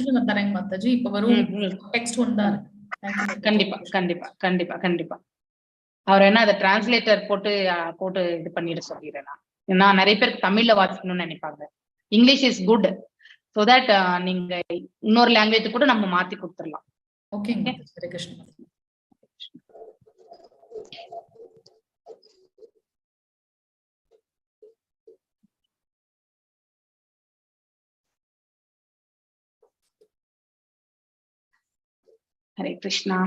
முடிச்சுட்டு நான் தரேங்க மாதாஜி. இப்ப வரும் டெக்ஸ்ட் ஒன் தான் இருக்கு. கண்டிப்பா கண்டிப்பா கண்டிப்பா கண்டிப்பா. அவர் என்ன அதை டிரான்ஸ்லேட்டர் போட்டு போட்டு இது பண்ணிட சொல்லிடுறேன் நான். ஏன்னா நிறைய பேருக்கு தமிழ்ல வாசிக்கணும்னு நினைப்பாங்க. English is good, so that நீங்க இன்னொரு லாங்குவேஜ் கூட நம்ம மாத்தி கொடுத்துடலாம். ஓகேங்க ஹரே கிருஷ்ணா. ஹரே கிருஷ்ணா.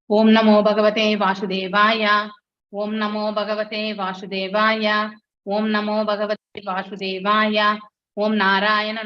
ஓம் நமோ பகவதே வாசுதேவாய. ஓம் நமோ பகவதே வாசுதேவாய. ஓம் நமோ பகவதே வாசுதேவாய. ஓம் நாராயண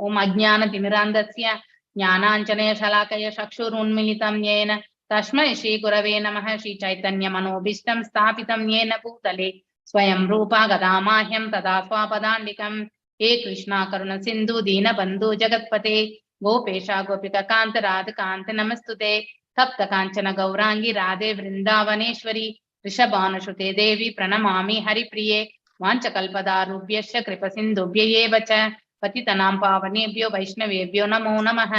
ஓம் அஜ்ஞான திமிராந்தஸ்ய ஞானாஞ்சனய சலாக்கய சக்ஷுருன்மிலிதம் येन தஸ்மை ஸ்ரீ குரவே நமः. ஸ்ரீ சைத்தன்ய மனோபீஷ்டம் ஸ்தாபிதம் येन பூதலே ஸ்வயம் ரூபா கதாமாஹ்யம் ததா ஸ்வாபதாண்டிகம். ஹே கிருஷ்ணா கருண சிந்து தீனபந்து ஜகத்பதே கோபேஷா கோபிகா காந்த ராதகாந்த நமஸ்துதே. தப்த காஞ்சன கௌராங்கி ராதே விருந்தாவனேஸ்வரி ரிஷபானுசுதே தேவி பிரணமாமி ஹரிப்ரியே. வாஞ்சகல்பதாருभ्यश्च कृपसिन्धुभ्य एव च पतितनां पावनेभ्यो वैष्णवेभ्यो नमो नमः.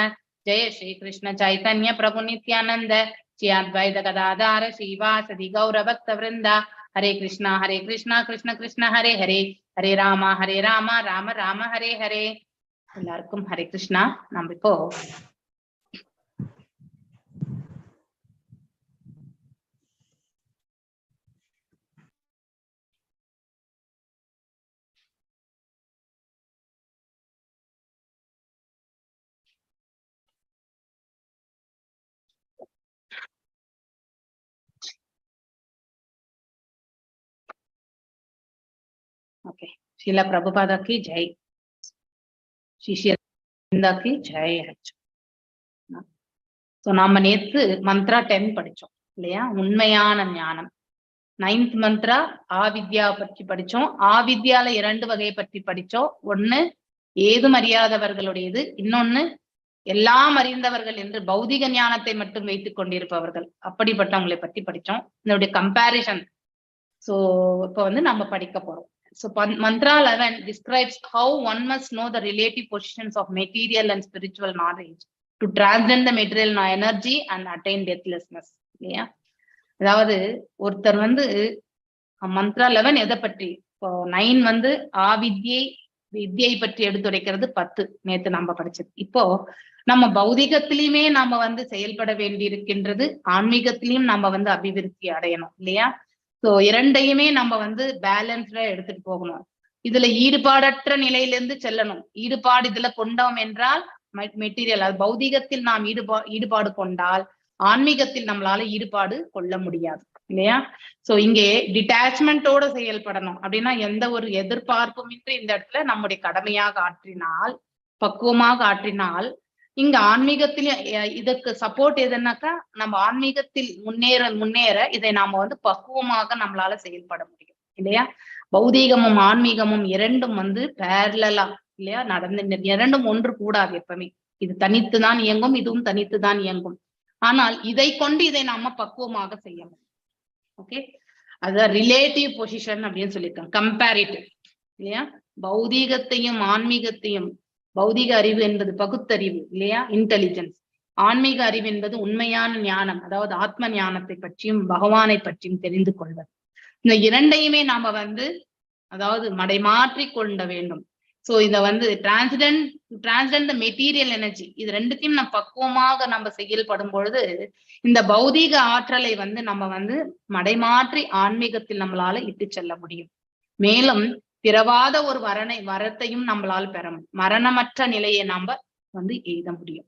जय श्री कृष्ण चैतन्य प्रभु नित्यानंद श्री अद्वैत गदाधार श्रीवासदि गौर भक्त वृंद. हरे कृष्णा हरे कृष्णा कृष्ण कृष्ण हरे हरे ஹரே ராமா ஹரே ராமா ராம ராம ஹரே ஹரே. எல்லாருக்கும் ஹரே கிருஷ்ணா. நம்ம இப்போ ஓகே, ஷீலா பிரபுபாதாக்கு ஜெய், சிஷ்யந்தாக்கு ஜெய். சோ நாம நேத்து மந்த்ரா 10 படிச்சோம் இல்லையா? உண்மையான ஞானம். 9th Mantra ஆவித்யா பற்றி படிச்சோம். ஆவித்யால 2 வகையை பற்றி படிச்சோம். ஒண்ணு ஏதும் அறியாதவர்களுடையது, இன்னொன்னு எல்லாம் அறிந்தவர்கள் என்று பௌதிக ஞானத்தை மட்டும் வைத்துக் கொண்டிருப்பவர்கள், அப்படிப்பட்டவங்களை பற்றி படிச்சோம். இதனுடைய கம்பேரிசன் சோ இப்ப வந்து நம்ம படிக்க போறோம். So Mantra 11 describes how one must know the relative positions of material and spiritual knowledge to transcend the material energy and attain deathlessness. இல்லையா? அதாவது ஒருத்தர் வந்து மந்த்ரா 11 எதை பற்றி? இப்போ 9 வந்து ஆவித்யை வித்யை பற்றி எடுத்துரைக்கிறது, 10 நேத்து நம்ம படிச்சது. இப்போ நம்ம பௌதிகத்திலயுமே நாம வந்து செயல்பட வேண்டியிருக்கின்றது, ஆன்மீகத்திலையும் நம்ம வந்து அபிவிருத்தி அடையணும் இல்லையா? சோ இரண்டையுமே நம்ம வந்து பேலன்ஸ்டா எடுத்துட்டு போகணும். இதுல ஈடுபாடற்ற நிலையிலிருந்து செல்லணும். ஈடுபாடு இதுல கொண்டோம் என்றால் மெட்டீரியல், அது பௌதிகத்தில் நாம் ஈடுபாடு கொண்டால் ஆன்மீகத்தில் நம்மளால ஈடுபாடு கொள்ள முடியாது இல்லையா? சோ இங்கே டிட்டாச்மெண்டோட செயல்படணும். அப்படின்னா எந்த ஒரு எதிர்பார்ப்பும் இன்றி இந்த இடத்துல நம்முடைய கடமையாக ஆற்றினால், பக்குவமாக ஆற்றினால், இங்க ஆன்மீகத்திலே இதற்கு சப்போர்ட் எதுனாக்கா நம்ம ஆன்மீகத்தில் முன்னேற முன்னேற இதை நாம வந்து பக்குவமாக நம்மளால செயல்பட முடியும் இல்லையா? பௌதீகமும் ஆன்மீகமும் இரண்டும் வந்து பேரலா இல்லையா நடந்து, இரண்டும் ஒன்று கூடாது எப்பவுமே. இது தனித்துதான் இயங்கும், இதுவும் தனித்துதான் இயங்கும். ஆனால் இதை கொண்டு இதை நாம பக்குவமாக செய்ய முடியும். ஓகே, அதான் ரிலேட்டிவ் பொசிஷன் அப்படின்னு சொல்லியிருக்காங்க, கம்பேரிட்டிவ் இல்லையா? பௌதீகத்தையும் ஆன்மீகத்தையும், பௌதிக அறிவு என்பது பகுத்தறிவு இல்லையா, இன்டெலிஜென்ஸ். ஆன்மீக அறிவு என்பது உண்மையான ஞானம், அதாவது ஆத்ம ஞானத்தை பற்றியும் பகவானை பற்றியும் தெரிந்து கொள்வது. இந்த இரண்டையுமே நாம வந்து அதாவது மடைமாற்றி கொண்ட வேண்டும். சோ இத வந்து டிரான்ஸ்டன்ட் மெட்டீரியல் எனர்ஜி, இது ரெண்டுத்தையும் நம்ம பக்குவமாக நம்ம செயல்படும் பொழுது இந்த பௌதீக ஆற்றலை வந்து நம்ம வந்து மடைமாற்றி ஆன்மீகத்தில் நம்மளால இட்டு செல்ல முடியும். மேலும் பிறவாத ஒரு வரத்தையும் நம்மளால் பெற முடியும். மரணமற்ற நிலையை நாம வந்து எய்த முடியும்.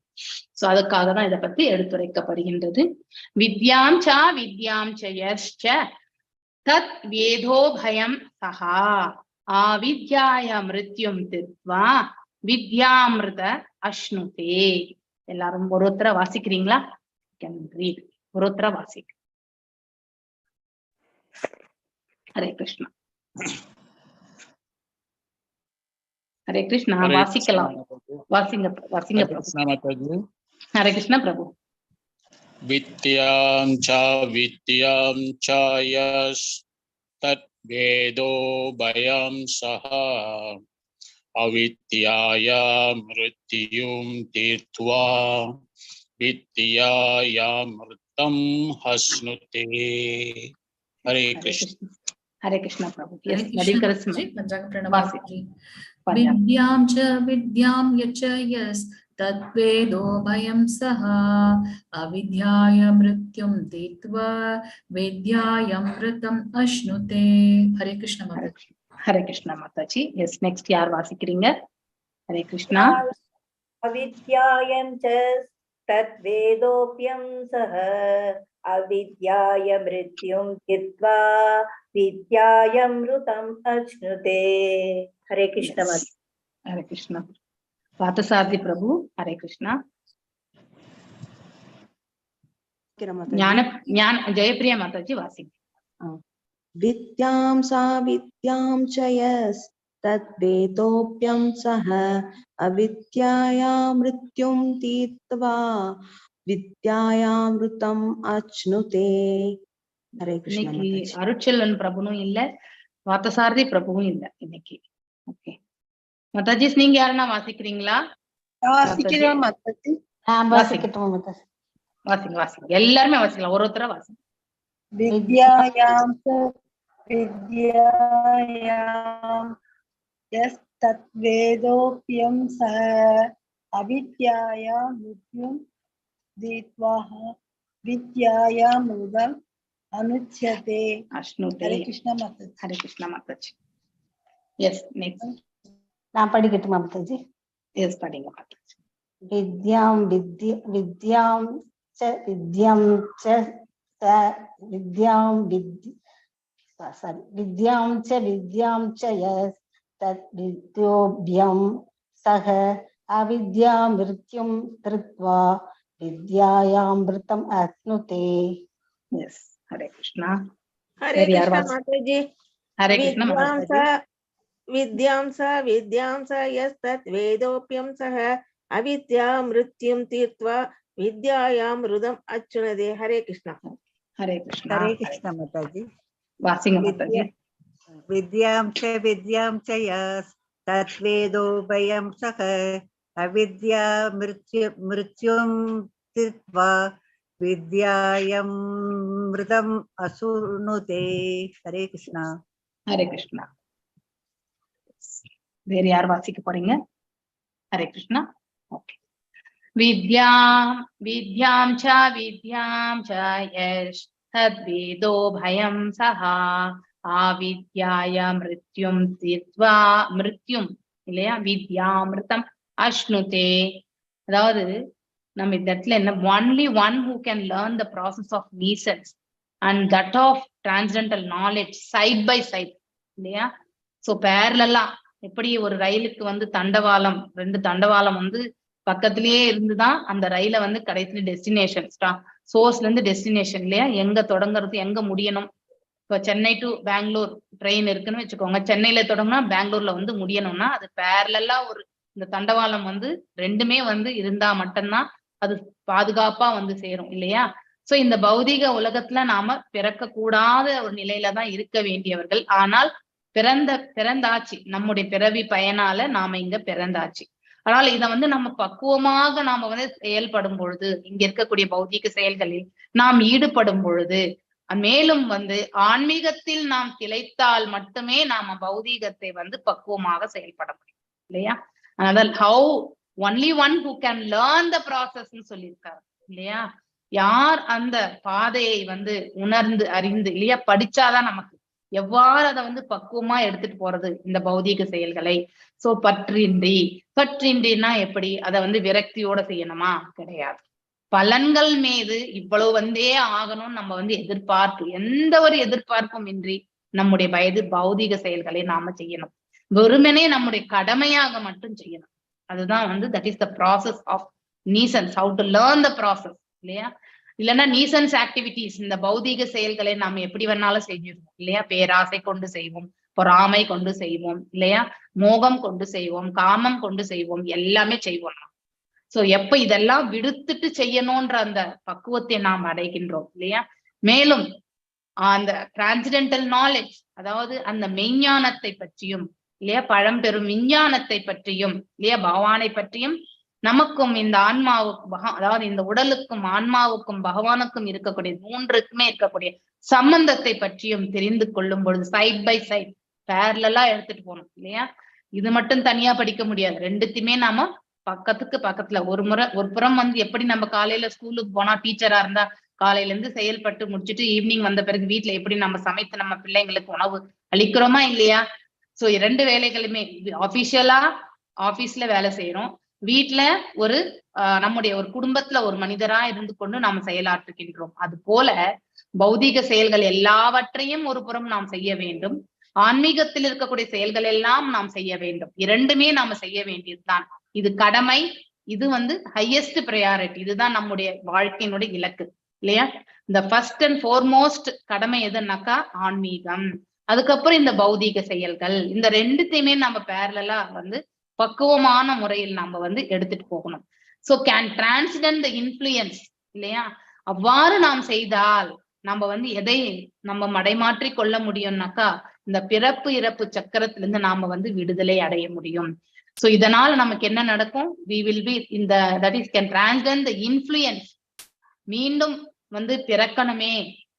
சோ அதுக்காக தான் இதை பத்தி எடுத்துரைக்கப்படுகின்றது. வித்யாம் சா வித்யாம் ச யஸ்ச தத் வேதோ பயம் சஹா ஆவித்யாய மிருத்யும் தித்வா வித்யாமிருத அஷ்ணுதே. எல்லாரும் ஒரு ஒருத்தர வாசிக்கிறீங்களா? ஒரு ஒருத்தர வாசிக்க. ஹரே கிருஷ்ணா. ஹரே கிருஷ்ணா. வாசிக்கலாம். வாசிங்க வாசிங்க பிரபு. ஹரே கிருஷ்ணா பிரபு. வித்யாம் ச வித்யாம் ச யஸ் தத் வேதோ பயம் சஹ अविद्याया मृत्युं तीर्त्वा विद्यायामृतम् अश्नुते. Hare Hare Krishna. Krishna. Hare Krishna Prabhu. Hare S, Krishna Vadivukkarasi. Mataji. பஞ்சாங்க பிரணவ வாசி. மாதாஜி. பஞ்சாங்க. வித்யாம் ச வித்யாம் யச்ச யஸ் தத்வேதோ பயம் சஹ அவித்யாய மிருத்யும் தீத்வா வித்யாயம்ருதம் அஷ்ணுதே. ஹரே கிருஷ்ண ஹரே மாதாஜி. கிருஷ்ணா. ஹரே கிருஷ்ணா மாதாஜி. எஸ், நெக்ஸ்ட் யார் வாசிக்கிறீங்க? ஹரே கிருஷ்ணா. अविद्यायं च तद्वेदोऽप्यं सः अविद्याय मृत्युं जित्वा विद्यायमृतम् अश्नुते. हरे Krishna. Yes. Hare Krishna. Parthasarathy Prabhu, Hare Krishna. ஞான ஞான ஜெயப்பிரியா மாதாஜி வாசிங்க. विद्यां सा विद्यां च यस् तद्वेदोऽप्यं सः अविद्याया मृत्युं तीर्त्वा विद्यायामृतम् अश्नुते. ஹரே கிருஷ்ணா. இன்னைக்கு மாதாஜி. அருட்செல்வன் பிரபுனும் இல்ல, பார்த்தசாரதி பிரபுவும் இல்ல இன்னைக்கு. ஓகே மாதாஜிஸ், நீங்க யாருன்னா வாசிக்கிறீங்களா? வாசிக்கிறேன் மாதாஜி. நான் வாசிங்க. வாசிக்கட்டுமா மாதாஜி? வாசிங்க, வாசிங்க. எல்லாருமே வாசிக்கலாம், ஒரு ஒருத்தரா வாசிங்க. வித்யாயாம் ச வித்யாயாம் யஸ் தத்வேதோப்யம் சஹ அவித்யாயாம் மிருத்யும் தீத்வாஹ வித்யாயாமிருதம் அனுச்யதே. அஷ்ணுதே. ஹரே கிருஷ்ணா மாதாஜி. ஹரே கிருஷ்ணா மாதாஜி. Yes, next. நான் படிக்கட்டுமா மாதாஜி? எஸ், படிங்க மாதாஜி. வித்யாம் வித்ய வித்யாம் ச வித்யாம் ச ச வித்யாம் வித் சாரி வித்யாம் ச வித்யாம் ச யஸ் தத் வித்யோப்யம் சக அவித்யா மிருத்யும் திருத்வா வித்யாயாமிருத்தம் அஸ்னுதே. எஸ், ஹரே கிருஷ்ணா. ஹரே வேற யார் கிருஷ்ணா வாசி மாதாஜி. ஹரே கிருஷ்ணா வித்யாம் மாதாஜி. ச வித்யாம் ச வித்யாம் ச யஸ்தத் வேதோப்யம் சக அவித்யா மிருத்யும் தீர்த்வா வித்யாயாம் ருதம் அச்சுனதே. ஹரே கிருஷ்ணா. ஹரே கிருஷ்ணா. ஹரே கிருஷ்ணா மாதாஜி. வாசிங்க மாதாஜி. विद्यां च विद्यां च यस् तद्वेदोभयं सह अविद्या मृत्यु मृत्युं तीर्त्वा विद्यायं मृतम् अश्नुते. ஹரே கிருஷ்ணா. ஹரே கிருஷ்ணா. வேற யார் வாசிக்க போறீங்க? ஹரே கிருஷ்ணா. ஓகே. வித்யாம் வித்யாம் ச வித்யாம் ச யஷ் தத்வேதோ பயம் சஹா ஆவித்யாய மிருத்யும் தீர்த்வா, மிருத்யும் இல்லையா, வித்யாமிருதம் அஷ்ணுதே. அதாவது நம்ம இந்த இடத்துல என்ன, only one who can learn the process of nescience and that of transcendental knowledge side by side, இல்லையா? சோ பேரலா எப்படி ஒரு ரயிலுக்கு வந்து தண்டவாளம், ரெண்டு தண்டவாளம் வந்து பக்கத்திலேயே இருந்துதான் அந்த ரயிலை வந்து கடைசி டெஸ்டினேஷன், சோர்ஸ்ல இருந்து டெஸ்டினேஷன், இல்லையா? எங்க தொடங்குறது, எங்க முடியணும். இப்போ சென்னை டு பெங்களூர் ட்ரெயின் இருக்குன்னு வச்சுக்கோங்க. சென்னையில தொடங்கினா பெங்களூர்ல வந்து முடியணும்னா அது பேரலா ஒரு இந்த தண்டவாளம் வந்து ரெண்டுமே வந்து இருந்தா மட்டும்தான் அது பாதுகாப்பா வந்து சேரும், இல்லையா? சோ இந்த பௌதிக உலகத்துல நாம பிறக்க கூடாத ஒரு நிலையில தான் இருக்க வேண்டியவர்கள். ஆனால் பிறந்தாச்சு, நம்முடைய பிறவி பயனால நாம இங்க பிறந்தாச்சு. ஆனால் இத வந்து நம்ம பக்குவமாக நாம வந்து செயல்படும் பொழுது, இங்க இருக்கக்கூடிய பௌதிக செயல்களில் நாம் ஈடுபடும் பொழுது, மேலும் வந்து ஆன்மீகத்தில் நாம் திளைத்தால் மட்டுமே நாம பௌதீகத்தை வந்து பக்குவமாக செயல்பட முடியும், இல்லையா? அதனால how only one who can learn the process சொல்லியிருக்காரு, இல்லையா? யார் அந்த பாதையை வந்து உணர்ந்து அறிந்து, இல்லையா, படிச்சாதான் நமக்கு எவ்வாறு அதை வந்து பக்குவமா எடுத்துட்டு போறது இந்த பௌதீக செயல்களை. சோ பற்றின்றி, பற்றின்றினா எப்படி அதை வந்து விரக்தியோட செய்யணுமா? கிடையாது. பலன்கள் மீது இவ்வளவு வந்தே ஆகணும்னு நம்ம வந்து எதிர்பார்ப்பு, எந்த ஒரு எதிர்பார்ப்பும் இன்றி நம்முடைய வயது பௌதீக செயல்களை நாம செய்யணும். வெறுமனே நம்முடைய கடமையாக மட்டும் செய்யணும். அதுதான் வந்து that is the process of nescience, how to learn the process, இல்லையா? இல்லைன்னா நீசன்ஸ் ஆக்டிவிட்டிஸ், இந்த பௌதீக செயல்களை நாம எப்படி வேணாலும் செஞ்சிருவோம், இல்லையா? பேராசை கொண்டு செய்வோம், பொறாமை கொண்டு செய்வோம், இல்லையா? மோகம் கொண்டு செய்வோம், காமம் கொண்டு செய்வோம், எல்லாமே செய்வோம் நாம். சோ எப்ப இதெல்லாம் விடுத்துட்டு செய்யணும்ன்ற அந்த பக்குவத்தை நாம் அடைகின்றோம், இல்லையா? மேலும் அந்த டிரான்சிடென்டல் நாலேஜ், அதாவது அந்த மெய்ஞானத்தை பற்றியும் இல்லையா, பழம்பெரும் விஞ்ஞானத்தை பற்றியும், இல்லையா, பகவானை பற்றியும், நமக்கும் இந்த ஆன்மாவுக்கு அதாவது இந்த உடலுக்கும் ஆன்மாவுக்கும் பகவானுக்கும் இருக்கக்கூடிய, மூன்றுக்குமே இருக்கக்கூடிய சம்பந்தத்தை பற்றியும் தெரிந்து கொள்ளும் பொழுது, சைட் பை சைட் பேரலா எடுத்துட்டு போகணும், இல்லையா? இது மட்டும் தனியா படிக்க முடியாது. ரெண்டுத்தையுமே நாம பக்கத்துக்கு பக்கத்துல ஒரு முறை ஒரு புறம் வந்து, எப்படி நம்ம காலையில ஸ்கூலுக்கு போனா, டீச்சரா இருந்தா காலையில இருந்து செயல்பட்டு முடிச்சுட்டு ஈவினிங் வந்த பிறகு வீட்டுல எப்படி நம்ம சமைத்து நம்ம பிள்ளைங்களுக்கு உணவு அளிக்கிறோமா இல்லையா? சோ இரண்டு வேலைகளுமே, ஆபீஷியலா ஆபீஸ்ல வேலை செய்யறோம், வீட்டுல ஒரு நம்முடைய ஒரு குடும்பத்துல ஒரு மனிதரா இருந்து கொண்டு நாம் செயலாற்றுகின்றோம். அது போல பௌதீக செயல்கள் எல்லாவற்றையும் ஒரு புறம் நாம் செய்ய வேண்டும். ஆன்மீகத்தில் இருக்கக்கூடிய செயல்கள் எல்லாம் நாம் செய்ய வேண்டும். இரண்டுமே நாம செய்ய வேண்டியதுதான். இது கடமை. இது வந்து ஹையஸ்ட் ப்ரையாரிட்டி. இதுதான் நம்முடைய வாழ்க்கையினுடைய இலக்கு, இல்லையா? இந்த ஃபர்ஸ்ட் அண்ட் ஃபோர்மோஸ்ட் கடமை எதுன்னாக்கா ஆன்மீகம். அதுக்கப்புறம் இந்த பௌதீக செயல்கள். இந்த ரெண்டுத்தையுமே நம்ம பேரலா வந்து பக்குவமான முறையில் நாம வந்து எடுத்துட்டு போகணும். So can transcend the influence, இல்லையா? அவ்வாறு நாம் செய்தால் நம்ம வந்து எதை நம்ம மடைமாற்றி கொள்ள முடியும்னாக்கா, இந்த பிறப்பு இறப்பு சக்கரத்திலிருந்து நாம வந்து விடுதலை அடைய முடியும். சோ இதனால நமக்கு என்ன நடக்கும்? We will be இந்த, that is, can transcend the influence. மீண்டும் வந்து பிறக்கணுமே,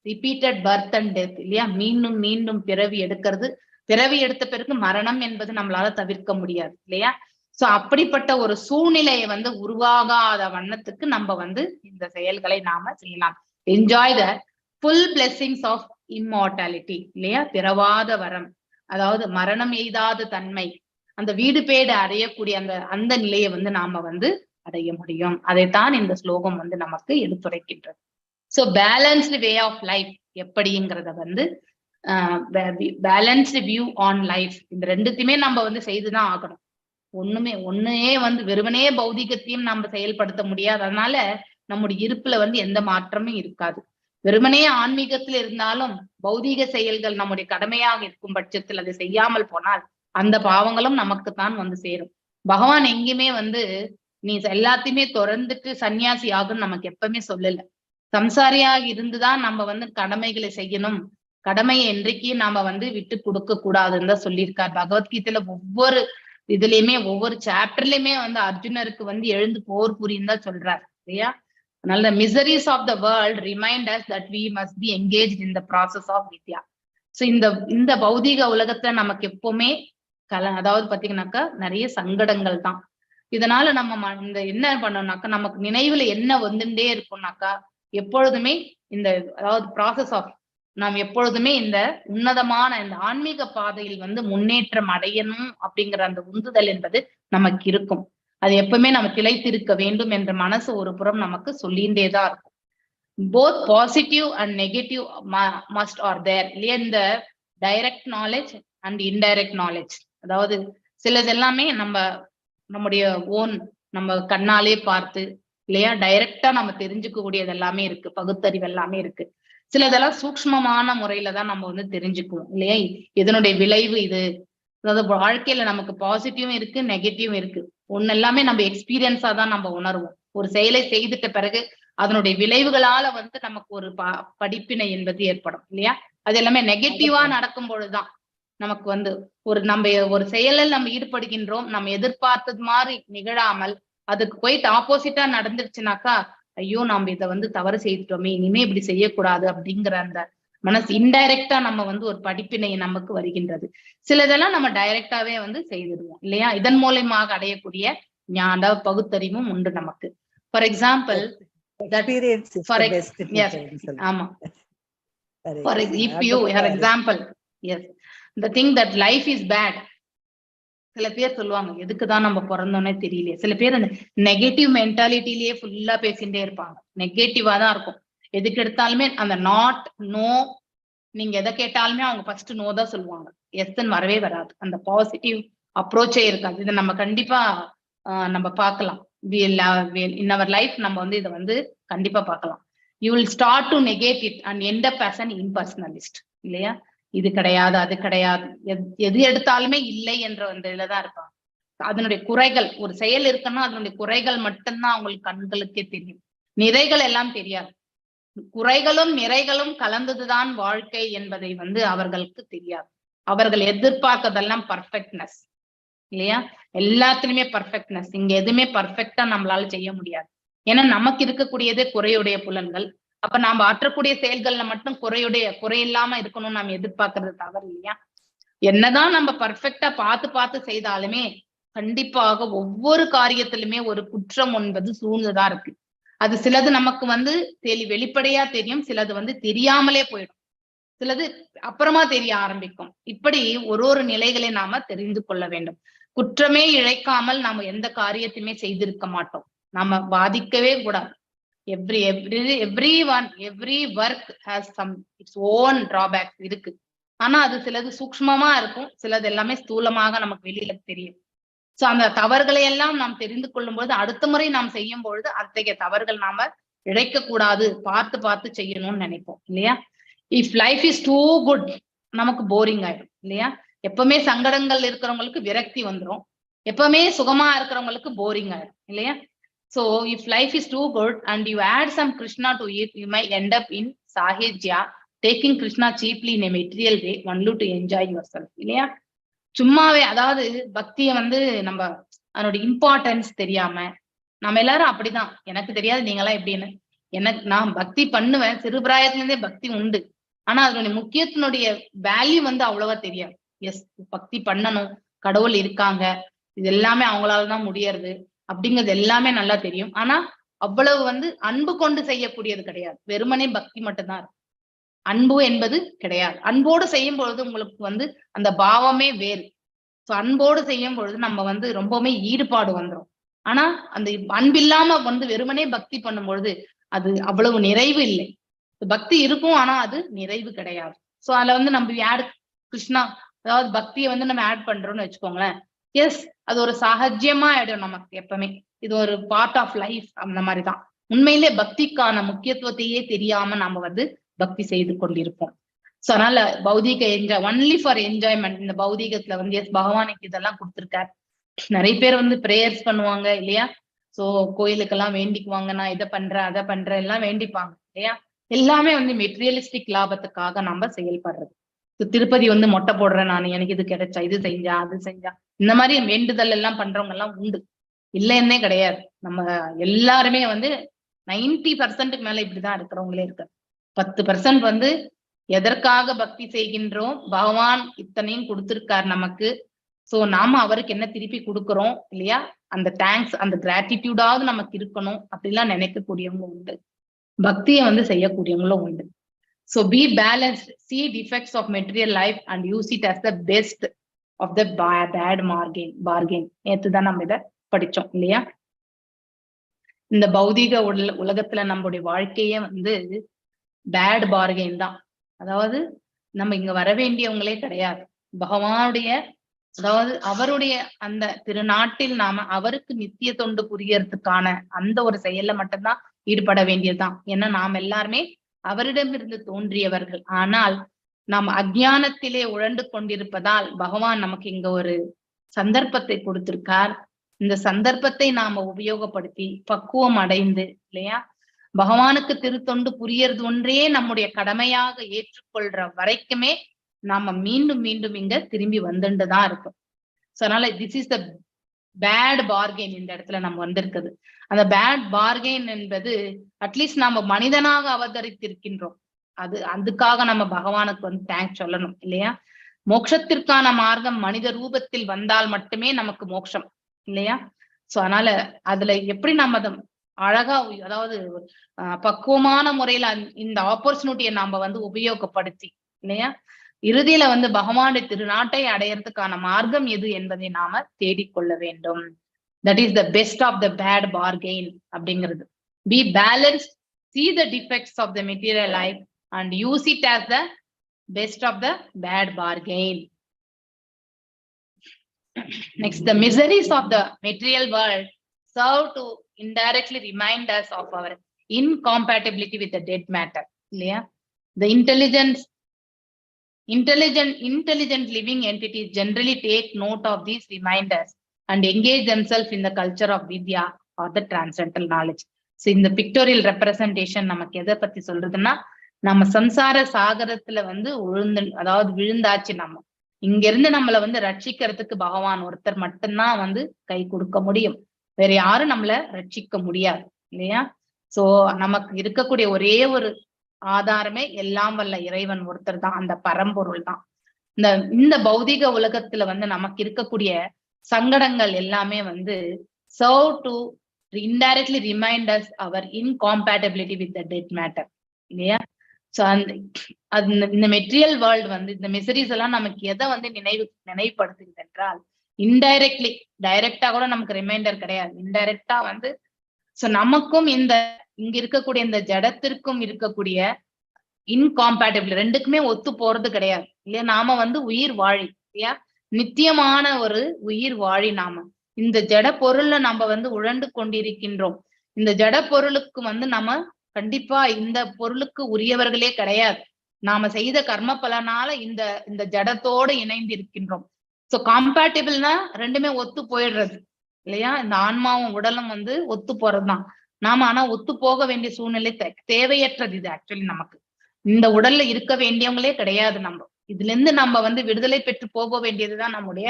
ரிப்பீட்டட் பர்த் அண்ட் டெத், இல்லையா? மீண்டும் மீண்டும் பிறவி எடுக்கிறது. பிறவி எடுத்த பிறகு மரணம் என்பது நம்மளால தவிர்க்க முடியாது, இல்லையா? சோ அப்படிப்பட்ட ஒரு சூழ்நிலையை வந்து உருவாகாத வண்ணத்துக்கு நம்ம வந்து இந்த செயல்களை நாம செய்யலாம். Enjoy the full blessings of immortality, இல்லையா? பிறவாத வரம், அதாவது மரணம் எய்தாத தன்மை, அந்த வீடு பேடு அடையக்கூடிய அந்த அந்த நிலையை வந்து நாம வந்து அடைய முடியும். அதைத்தான் இந்த ஸ்லோகம் வந்து நமக்கு எடுத்துரைக்கின்றது. So balanced way of life எப்படிங்கிறத வந்து, பேலன்ஸ்டு வியூ ஆன் லைஃப், இந்த ரெண்டுத்தையுமே நம்ம வந்து செய்துதான் ஆகணும். ஒண்ணுமே ஒண்ணுயே வந்து வெறுமனே பௌதிகத்தையும் நம்ம செயல்படுத்த முடியாது. அதனால நம்முடைய இருப்புல வந்து எந்த மாற்றமும் இருக்காது. வெறுமனே ஆன்மீகத்தில் இருந்தாலும் பௌதீக செயல்கள் நம்முடைய கடமையாக இருக்கும் பட்சத்தில் அதை செய்யாமல் போனால் அந்த பாவங்களும் நமக்குத்தான் வந்து சேரும். பகவான் எங்கேயுமே வந்து நீ எல்லாத்தையுமே துறந்துட்டு சன்னியாசி ஆகுன்னு நமக்கு எப்பவுமே சொல்லல. சம்சாரியாக இருந்துதான் நம்ம வந்து கடமைகளை செய்யணும். கடமையை என்றைக்கும் நாம வந்து விட்டு கொடுக்க கூடாதுன்னு தான் சொல்லியிருக்கார். பகவத்கீதையில ஒவ்வொரு இதுலயுமே, ஒவ்வொரு சாப்டர்லயுமே வந்து அர்ஜுனருக்கு வந்து எழுந்து போர் புரின்னு தான் சொல்றார், இல்லையா? அதனால miseries of the world remind us that we must be engaged in the process of Vidya. So இந்த இந்த பௌதீக உலகத்துல நமக்கு எப்பவுமே அதாவது பாத்தீங்கன்னாக்கா நிறைய சங்கடங்கள் தான். இதனால நம்ம இந்த என்ன பண்ணோம்னாக்கா, நமக்கு நினைவுல என்ன வந்துட்டே இருக்கும்னாக்கா, எப்பொழுதுமே இந்த அதாவது ப்ராசஸ் ஆஃப் நாம் எப்பொழுதுமே இந்த உன்னதமான இந்த ஆன்மீக பாதையில் வந்து முன்னேற்றம் அடையணும் அப்படிங்கிற அந்த உந்துதல் என்பது நமக்கு இருக்கும். அது எப்பவுமே நம்ம திளைத்திருக்க வேண்டும் என்ற மனசு ஒரு புறம் நமக்கு சொல்லிண்டேதான் இருக்கும். Both positive and negative must are there, இல்லையா? இந்த direct knowledge and indirect knowledge, அதாவது சிலது எல்லாமே நம்ம நம்முடைய ஓன் நம்ம கண்ணாலே பார்த்து, இல்லையா, டைரக்டா நம்ம தெரிஞ்சுக்க கூடியது எல்லாமே இருக்கு, பகுத்தறிவு எல்லாமே இருக்கு. சிலதெல்லாம் சூக்ஷ்மமான முறையில தான் நம்ம வந்து தெரிஞ்சுக்குவோம், இல்லையா? இதனுடைய விளைவு இது. அதாவது வாழ்க்கையில நமக்கு பாசிட்டிவும் இருக்கு, நெகட்டிவும் இருக்கு. ஒண்ணு எல்லாமே நம்ம எக்ஸ்பீரியன்ஸா தான் நம்ம உணர்வோம். ஒரு செயலை செய்துட்ட பிறகு அதனுடைய விளைவுகளால வந்து நமக்கு ஒரு படிப்பினை என்பது ஏற்படும், இல்லையா? அது எல்லாமே நெகட்டிவா நடக்கும் பொழுதுதான் நமக்கு வந்து ஒரு நம்ம ஒரு செயலில் நம்ம ஈடுபடுகின்றோம், நம்ம எதிர்பார்த்தது மாதிரி நிகழாமல் அதுக்கு போயிட்டு ஆப்போசிட்டா நடந்துருச்சுனாக்கா, ஐயோ, நாம இதை வந்து தவறு செய்துட்டோமே, இனிமே இப்படி செய்யக்கூடாது அப்படிங்கிற அந்த மனசு இன்டைரக்டா நம்ம வந்து ஒரு படிப்பினை நமக்கு வருகின்றது. சிலதெல்லாம் நம்ம டைரக்டாவே வந்து செய்திடுவோம், இல்லையா? இதன் மூலியமாக அடையக்கூடிய ஞான பகுத்தறிவும் உண்டு நமக்கு. For example Experience is for the best yes, teacher ன்னு சொல்லுங்க. ஆமா. Hare For Krishna. if you, for example, yes, the thing that life is bad. சில பேர் சொல்லுவாங்க, எதுக்குதான் நம்ம பிறந்தோன்னே தெரியலையே. சில பேர் அந்த நெகட்டிவ் மென்டாலிட்டிலேயே ஃபுல்லா பேசிட்டே இருப்பாங்க. நெகட்டிவா தான் இருக்கும். எதுக்கு எடுத்தாலுமே அந்த not no. நீங்க எதை கேட்டாலுமே அவங்க ஃபர்ஸ்ட் நோ தான் சொல்லுவாங்க. எஸ்ன்னு வரவே வராது. அந்த பாசிட்டிவ் அப்ரோச்சே இருக்காது. இதை நம்ம கண்டிப்பா நம்ம பார்க்கலாம். இன் our life நம்ம வந்து இதை வந்து கண்டிப்பா பார்க்கலாம். You will start to negate it and end up as an impersonalist, இல்லையா? இது கிடையாது, அது கிடையாது, எது எடுத்தாலுமே இல்லை என்ற அந்த இதுலதான் இருப்பாங்க. அதனுடைய குறைகள், ஒரு செயல் இருக்குன்னா அதனுடைய குறைகள் மட்டும்தான் அவங்களுக்கு கண்களுக்கே தெரியும். நிறைகள் எல்லாம் தெரியாது. குறைகளும் நிறைகளும் கலந்ததுதான் வாழ்க்கை என்பதை வந்து அவர்களுக்கு தெரியாது. அவர்கள் எதிர்பார்க்கறதெல்லாம் பர்ஃபெக்ட்னஸ், இல்லையா? எல்லாத்துலயுமே பர்ஃபெக்ட்னஸ். இங்க எதுவுமே பர்ஃபெக்டா நம்மளால செய்ய முடியாது. ஏன்னா நமக்கு இருக்கக்கூடியதே குறையுடைய புலன்கள். அப்ப நாம ஆற்றக்கூடிய செயல்கள்ல மட்டும் குறையில்லாம இருக்கணும்னு நாம எதிர்பார்க்கறது தவறு, இல்லையா? என்னதான் நம்ம பர்ஃபெக்டா பார்த்து பார்த்து செய்தாலுமே கண்டிப்பாக ஒவ்வொரு காரியத்திலுமே ஒரு குற்றம் என்பது சூழ்ந்துதான் இருக்கு. அது சிலது நமக்கு வந்து வெளிப்படையா தெரியும், சிலது வந்து தெரியாமலே போயிடும், சிலது அப்புறமா தெரிய ஆரம்பிக்கும். இப்படி ஒரு ஒரு நிலைகளை நாம தெரிந்து கொள்ள வேண்டும். குற்றமே இழைக்காமல் நாம எந்த காரியத்தையுமே செய்திருக்க மாட்டோம். நாம வாதிக்கவே கூடாது. Every one every work has some its own drawbacks இருக்கு. ஆனா அது சிலது சூக்ஷ்மமா இருக்கும், சிலது எல்லாமே ஸ்தூலமாக நமக்கு வெளியில தெரியும். சோ அந்த தவறுகளை எல்லாம் நாம் தெரிந்து கொள்ளும் பொழுது அடுத்த முறை நாம் செய்யும் பொழுது அத்தகைய தவறுகள் நாம இழைக்க கூடாது, பார்த்து பார்த்து செய்யணும்னு நினைப்போம், இல்லையா? If life is too good, நமக்கு போரிங் ஆயிடும், இல்லையா? எப்பவுமே சங்கடங்கள் இருக்கிறவங்களுக்கு விரக்தி வந்துரும். எப்பவுமே சுகமா இருக்கிறவங்களுக்கு போரிங் ஆயிடும், இல்லையா? So if life is too good and you add some Krishna to it, you may end up in sahajya, taking Krishna cheaply in a material way, only to enjoy yourself, இல்லையா? சும்மாவே, அதாவது பக்தியை வந்து நம்ம அதனோட importance தெரியாம நம்ம எல்லாரும் அப்படிதான். எனக்கு தெரியாது நீங்களாம் எப்படின்னு. எனக்கு நான் பக்தி பண்ணுவேன், சிறு பிராயத்துல இருந்தே பக்தி உண்டு. ஆனா அதனுடைய முக்கியத்தினுடைய வேல்யூ வந்து அவ்வளவா தெரியாது. எஸ், பக்தி பண்ணணும், கடவுள் இருக்காங்க, இது எல்லாமே அவங்களாலதான் முடியறது அப்படிங்கிறது எல்லாமே நல்லா தெரியும். ஆனா அவ்வளவு வந்து அன்பு கொண்டு செய்யக்கூடியது கிடையாது. வெறுமனே பக்தி மட்டும்தான் இருக்கும், அன்பு என்பது கிடையாது. அன்போடு செய்யும் பொழுது உங்களுக்கு வந்து அந்த பாவமே வேறு. ஸோ அன்போடு செய்யும் பொழுது நம்ம வந்து ரொம்பவுமே ஈடுபாடு வந்துரும். ஆனா அந்த அன்பில்லாம வந்து வெறுமனே பக்தி பண்ணும் பொழுது அது அவ்வளவு நிறைவு இல்லை. பக்தி இருக்கும், ஆனா அது நிறைவு கிடையாது. சோ அதுல வந்து நம்ம ஆட் கிருஷ்ணா, அதாவது பக்தியை வந்து நம்ம ஆட் பண்றோம்னு வச்சுக்கோங்களேன், எஸ், அது ஒரு சாகஜ்யமா ஆயிடும் நமக்கு. எப்பவுமே இது ஒரு பார்ட் ஆஃப் லைஃப் அந்த மாதிரிதான். உண்மையிலே பக்திக்கான முக்கியத்துவத்தையே தெரியாம நாம வந்து பக்தி செய்து கொண்டிருப்போம். சோ அதனால பௌதிக என்ஜாய், ஒன்லி ஃபார் என்ஜாய்மெண்ட். இந்த பௌதிகத்துல வந்து எஸ், பகவானுக்கு இதெல்லாம் கொடுத்துருக்காரு. நிறைய பேர் வந்து பிரேயர்ஸ் பண்ணுவாங்க, இல்லையா? சோ கோயிலுக்கெல்லாம் வேண்டிக்குவாங்க, நான் இதை பண்றேன் அதை பண்றேன் எல்லாம் வேண்டிப்பாங்க, இல்லையா? எல்லாமே வந்து மெட்டீரியலிஸ்டிக் லாபத்துக்காக நம்ம செயல்படுறது. So, Tirupati வந்து மொட்டை போடுறேன் நான், எனக்கு இது கிடைச்சா, இது செஞ்சா, அது செஞ்சா, இந்த மாதிரி வேண்டுதல் எல்லாம் பண்றவங்க எல்லாம் உண்டு, இல்லைன்னே கிடையாது. நம்ம எல்லாருமே வந்து 90%க்கு மேல இப்படிதான் இருக்கிறவங்களே இருக்காரு. 10% வந்து எதற்காக பக்தி செய்கின்றோம், பகவான் இத்தனையும் கொடுத்திருக்கார் நமக்கு, சோ நாம அவருக்கு என்ன திருப்பி கொடுக்குறோம், இல்லையா? அந்த thanks, அந்த கிராட்டிடியூடாவது நமக்கு இருக்கணும் அப்படிலாம் நினைக்கக்கூடியவங்க உண்டு. பக்தியை வந்து செய்யக்கூடியவங்களும் உண்டு. So be balanced, see defects of material life and use it as the best of the bad bargain. நேத்து தான் நம்ம இதை படிச்சோம், இல்லையா? இந்த பௌதிக உலகத்துல நம்முடைய வாழ்க்கையே வந்து பேட் பார்கெயின் தான். அதாவது நம்ம இங்க வர வேண்டியவங்களே கிடையாது. பகவானுடைய, அதாவது அவருடைய அந்த திருநாட்டில் நாம அவருக்கு நித்திய தொண்டு புரியறதுக்கான அந்த ஒரு செயல்ல மட்டும்தான் ஈடுபட வேண்டியதுதான். ஏன்னா நாம் எல்லாருமே அவரிடமிருந்து தோன்றியவர்கள். ஆனால் நாம் அஜ்ஞானத்திலே உழண்டு கொண்டிருப்பதால் பகவான் நமக்கு இங்க ஒரு சந்தர்ப்பத்தை கொடுத்திருக்கார். இந்த சந்தர்ப்பத்தை நாம உபயோகப்படுத்தி பக்குவம் அடைந்து, இல்லையா, பகவானுக்கு திருத்தொண்டு புரியறது ஒன்றே நம்முடைய கடமையாக ஏற்றுக்கொள்ற வரைக்குமே நாம மீண்டும் மீண்டும் இங்க திரும்பி வந்துட்டுதான் இருக்கும். சோ அதனால this is the bad bargain. இந்த இடத்துல நம்ம வந்திருக்குது அந்த பேட் பார்கெயின் என்பது அட்லீஸ்ட் நாம மனிதனாக அவதரித்திருக்கின்றோம். அதுக்காக நம்ம பகவானுக்கு வந்து thanks சொல்லணும், இல்லையா? மோட்சத்திற்கான மார்க்கம் மனித ரூபத்தில் வந்தால் மட்டுமே நமக்கு மோட்சம், இல்லையா? சோ அதனால அதுல எப்படி நம்ம அதை அழகா, அதாவது பக்குவமான முறையில இந்த ஆப்பர்ச்சுனிட்டியை நாம வந்து உபயோகப்படுத்தி, இல்லையா, இறுதியில வந்து பகவானுடைய திருநாட்டை அடையறதுக்கான மார்க்கம் எது என்பதை நாம தேடிக்கொள்ள வேண்டும். That is the best of the bad bargain அப்படிங்கிறது. Be balanced, see the defects of the material life and use it as the best of the bad bargain. Next, the miseries of the material world serve to indirectly remind us of our incompatibility with the dead matter. இல்லையா? The intelligent living entities generally take note of these reminders and engage themselves in the culture of vidya or the transcendental knowledge. So இந்த pictorial representation நமக்கு எதை பத்தி சொல்றதுன்னா, நம்ம சம்சார சாகரத்துல வந்து உழுந்து, அதாவது விழுந்தாச்சு. நம்ம இங்க இருந்து நம்மளை வந்து ரட்சிக்கிறதுக்கு பகவான் ஒருத்தர் மட்டும்தான் வந்து கை கொடுக்க முடியும். வேற யாரும் நம்மள ரட்சிக்க முடியாது, இல்லையா? சோ நமக்கு இருக்கக்கூடிய ஒரே ஒரு ஆதாரமே எல்லாம் வல்ல இறைவன் ஒருத்தர் தான், அந்த பரம்பொருள் தான். இந்த இந்த பௌதிக உலகத்துல வந்து நமக்கு இருக்கக்கூடிய சங்கடங்கள் எல்லாமே வந்து serve to indirectly remind us our incompatibility with the dead matter, இல்லையா? சோ அந்த அந்த இந்த மெட்டீரியல் வேர்ல்டு வந்து, இந்த மிசரிஸ் எல்லாம் நமக்கு எதை வந்து நினைவுபடுத்துகிறது என்றால், இன்டைரக்ட்லி, டைரக்டா கூட நமக்கு ரிமைண்டர் கிடையாது, இன்டைரக்டா வந்து சோ நமக்கும் இந்த இங்க இருக்கக்கூடிய இந்த ஜடத்திற்கும் இருக்கக்கூடிய இன்காம்பேட்டபிள், ரெண்டுக்குமே ஒத்து போறது கிடையாது, இல்லையா? நாம வந்து உயிர் வாழி, இல்லையா? நித்தியமான ஒரு உயிர் வாழி நாம இந்த ஜட பொருள்ல நம்ம வந்து உழண்டு கொண்டிருக்கின்றோம். இந்த ஜட பொருளுக்கு வந்து நம்ம கண்டிப்பா இந்த பொருளுக்கு உரியவர்களே கிடையாது. நாம செய்த கர்ம பலனால இந்த இந்த ஜடத்தோடு இணைந்து இருக்கின்றோம். சோ காம்பேட்டிபிள்னா ரெண்டுமே ஒத்து போயிடுறது, இல்லையா? இந்த ஆன்மாவும் உடலும் வந்து ஒத்து போறதுதான் நாம. ஆனா ஒத்து போக வேண்டிய சூழ்நிலை தேவையற்றது இது. ஆக்சுவலி நமக்கு இந்த உடல்ல இருக்க வேண்டியவங்களே கிடையாது நம்ம. இதுல இருந்து நம்ம வந்து விடுதலை பெற்று போக வேண்டியதுதான் நம்முடைய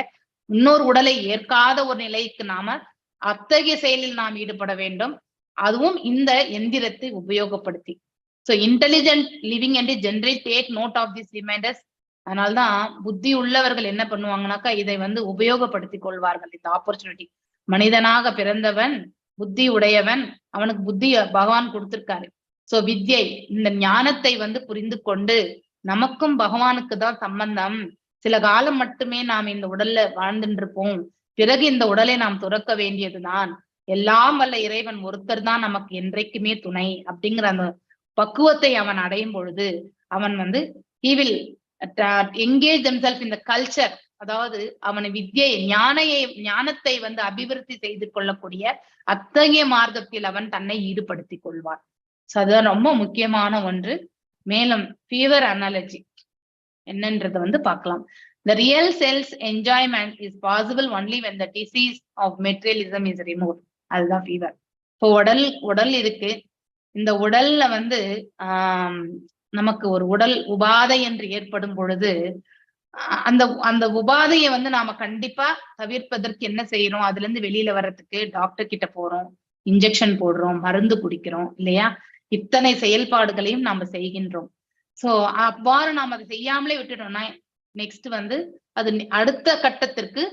இன்னொரு உடலை ஏற்காத ஒரு நிலைக்கு நாம அத்தகைய செயலில் நாம் ஈடுபட வேண்டும், அதுவும் இந்த எந்திரத்தை உபயோகப்படுத்தி. So intelligent living and generally take note of this reminders. அதனால்தான் புத்தி உள்ளவர்கள் என்ன பண்ணுவாங்கனாக்கா, இதை வந்து உபயோகப்படுத்திக் கொள்வார்கள், இந்த ஆப்பர்ச்சுனிட்டி. மனிதனாக பிறந்தவன் புத்தி உடையவன், அவனுக்கு புத்தி பகவான் கொடுத்திருக்காரு. சோ வித்யை, இந்த ஞானத்தை வந்து புரிந்து கொண்டு நமக்கும் பகவானுக்கு தான் சம்பந்தம், சில காலம் மட்டுமே நாம் இந்த உடல்ல வாழ்ந்துட்டு இருப்போம், பிறகு இந்த உடலை நாம் துறக்க வேண்டியதுதான், எல்லாம் வல்ல இறைவன் ஒருத்தர் தான் நமக்கு என்றைக்குமே துணை அப்படிங்கிற அந்த பக்குவத்தை அவன் அடையும் பொழுது அவன் வந்து he will engage themselves in the culture. அதாவது அவனை வித்யை ஞானத்தை வந்து அபிவிருத்தி செய்து கொள்ளக்கூடிய அத்தகைய மார்க்கத்தில் அவன் தன்னை ஈடுபடுத்திக் கொள்வான். சோ அதுதான் ரொம்ப முக்கியமான ஒன்று. மேலும் ஃபீவர் அனாலஜி என்னன்றதை வந்து பார்க்கலாம். The real self enjoyment is possible only when the disease of materialism is removed. அதுதான் ஃபீவர். இப்போ உடல் உடல் இருக்கு. இந்த உடல்ல வந்து நமக்கு ஒரு உடல் உபாதை என்று ஏற்படும் பொழுது அந்த அந்த உபாதையை வந்து நாம கண்டிப்பா தவிர்ப்பதற்கு என்ன செய்யறோம்? அதுல இருந்து வெளியில வர்றதுக்கு டாக்டர் கிட்ட போறோம், இன்ஜெக்ஷன் போடுறோம், மருந்து குடிக்கிறோம், இல்லையா? இத்தனை செயல்பாடுகளையும் நாம செய்கின்றோம். சோ அவ்வாறு நாம் அதை செய்யாமலே விட்டுட்டோம்னா நெக்ஸ்ட் வந்து அது அடுத்த கட்டத்திற்கு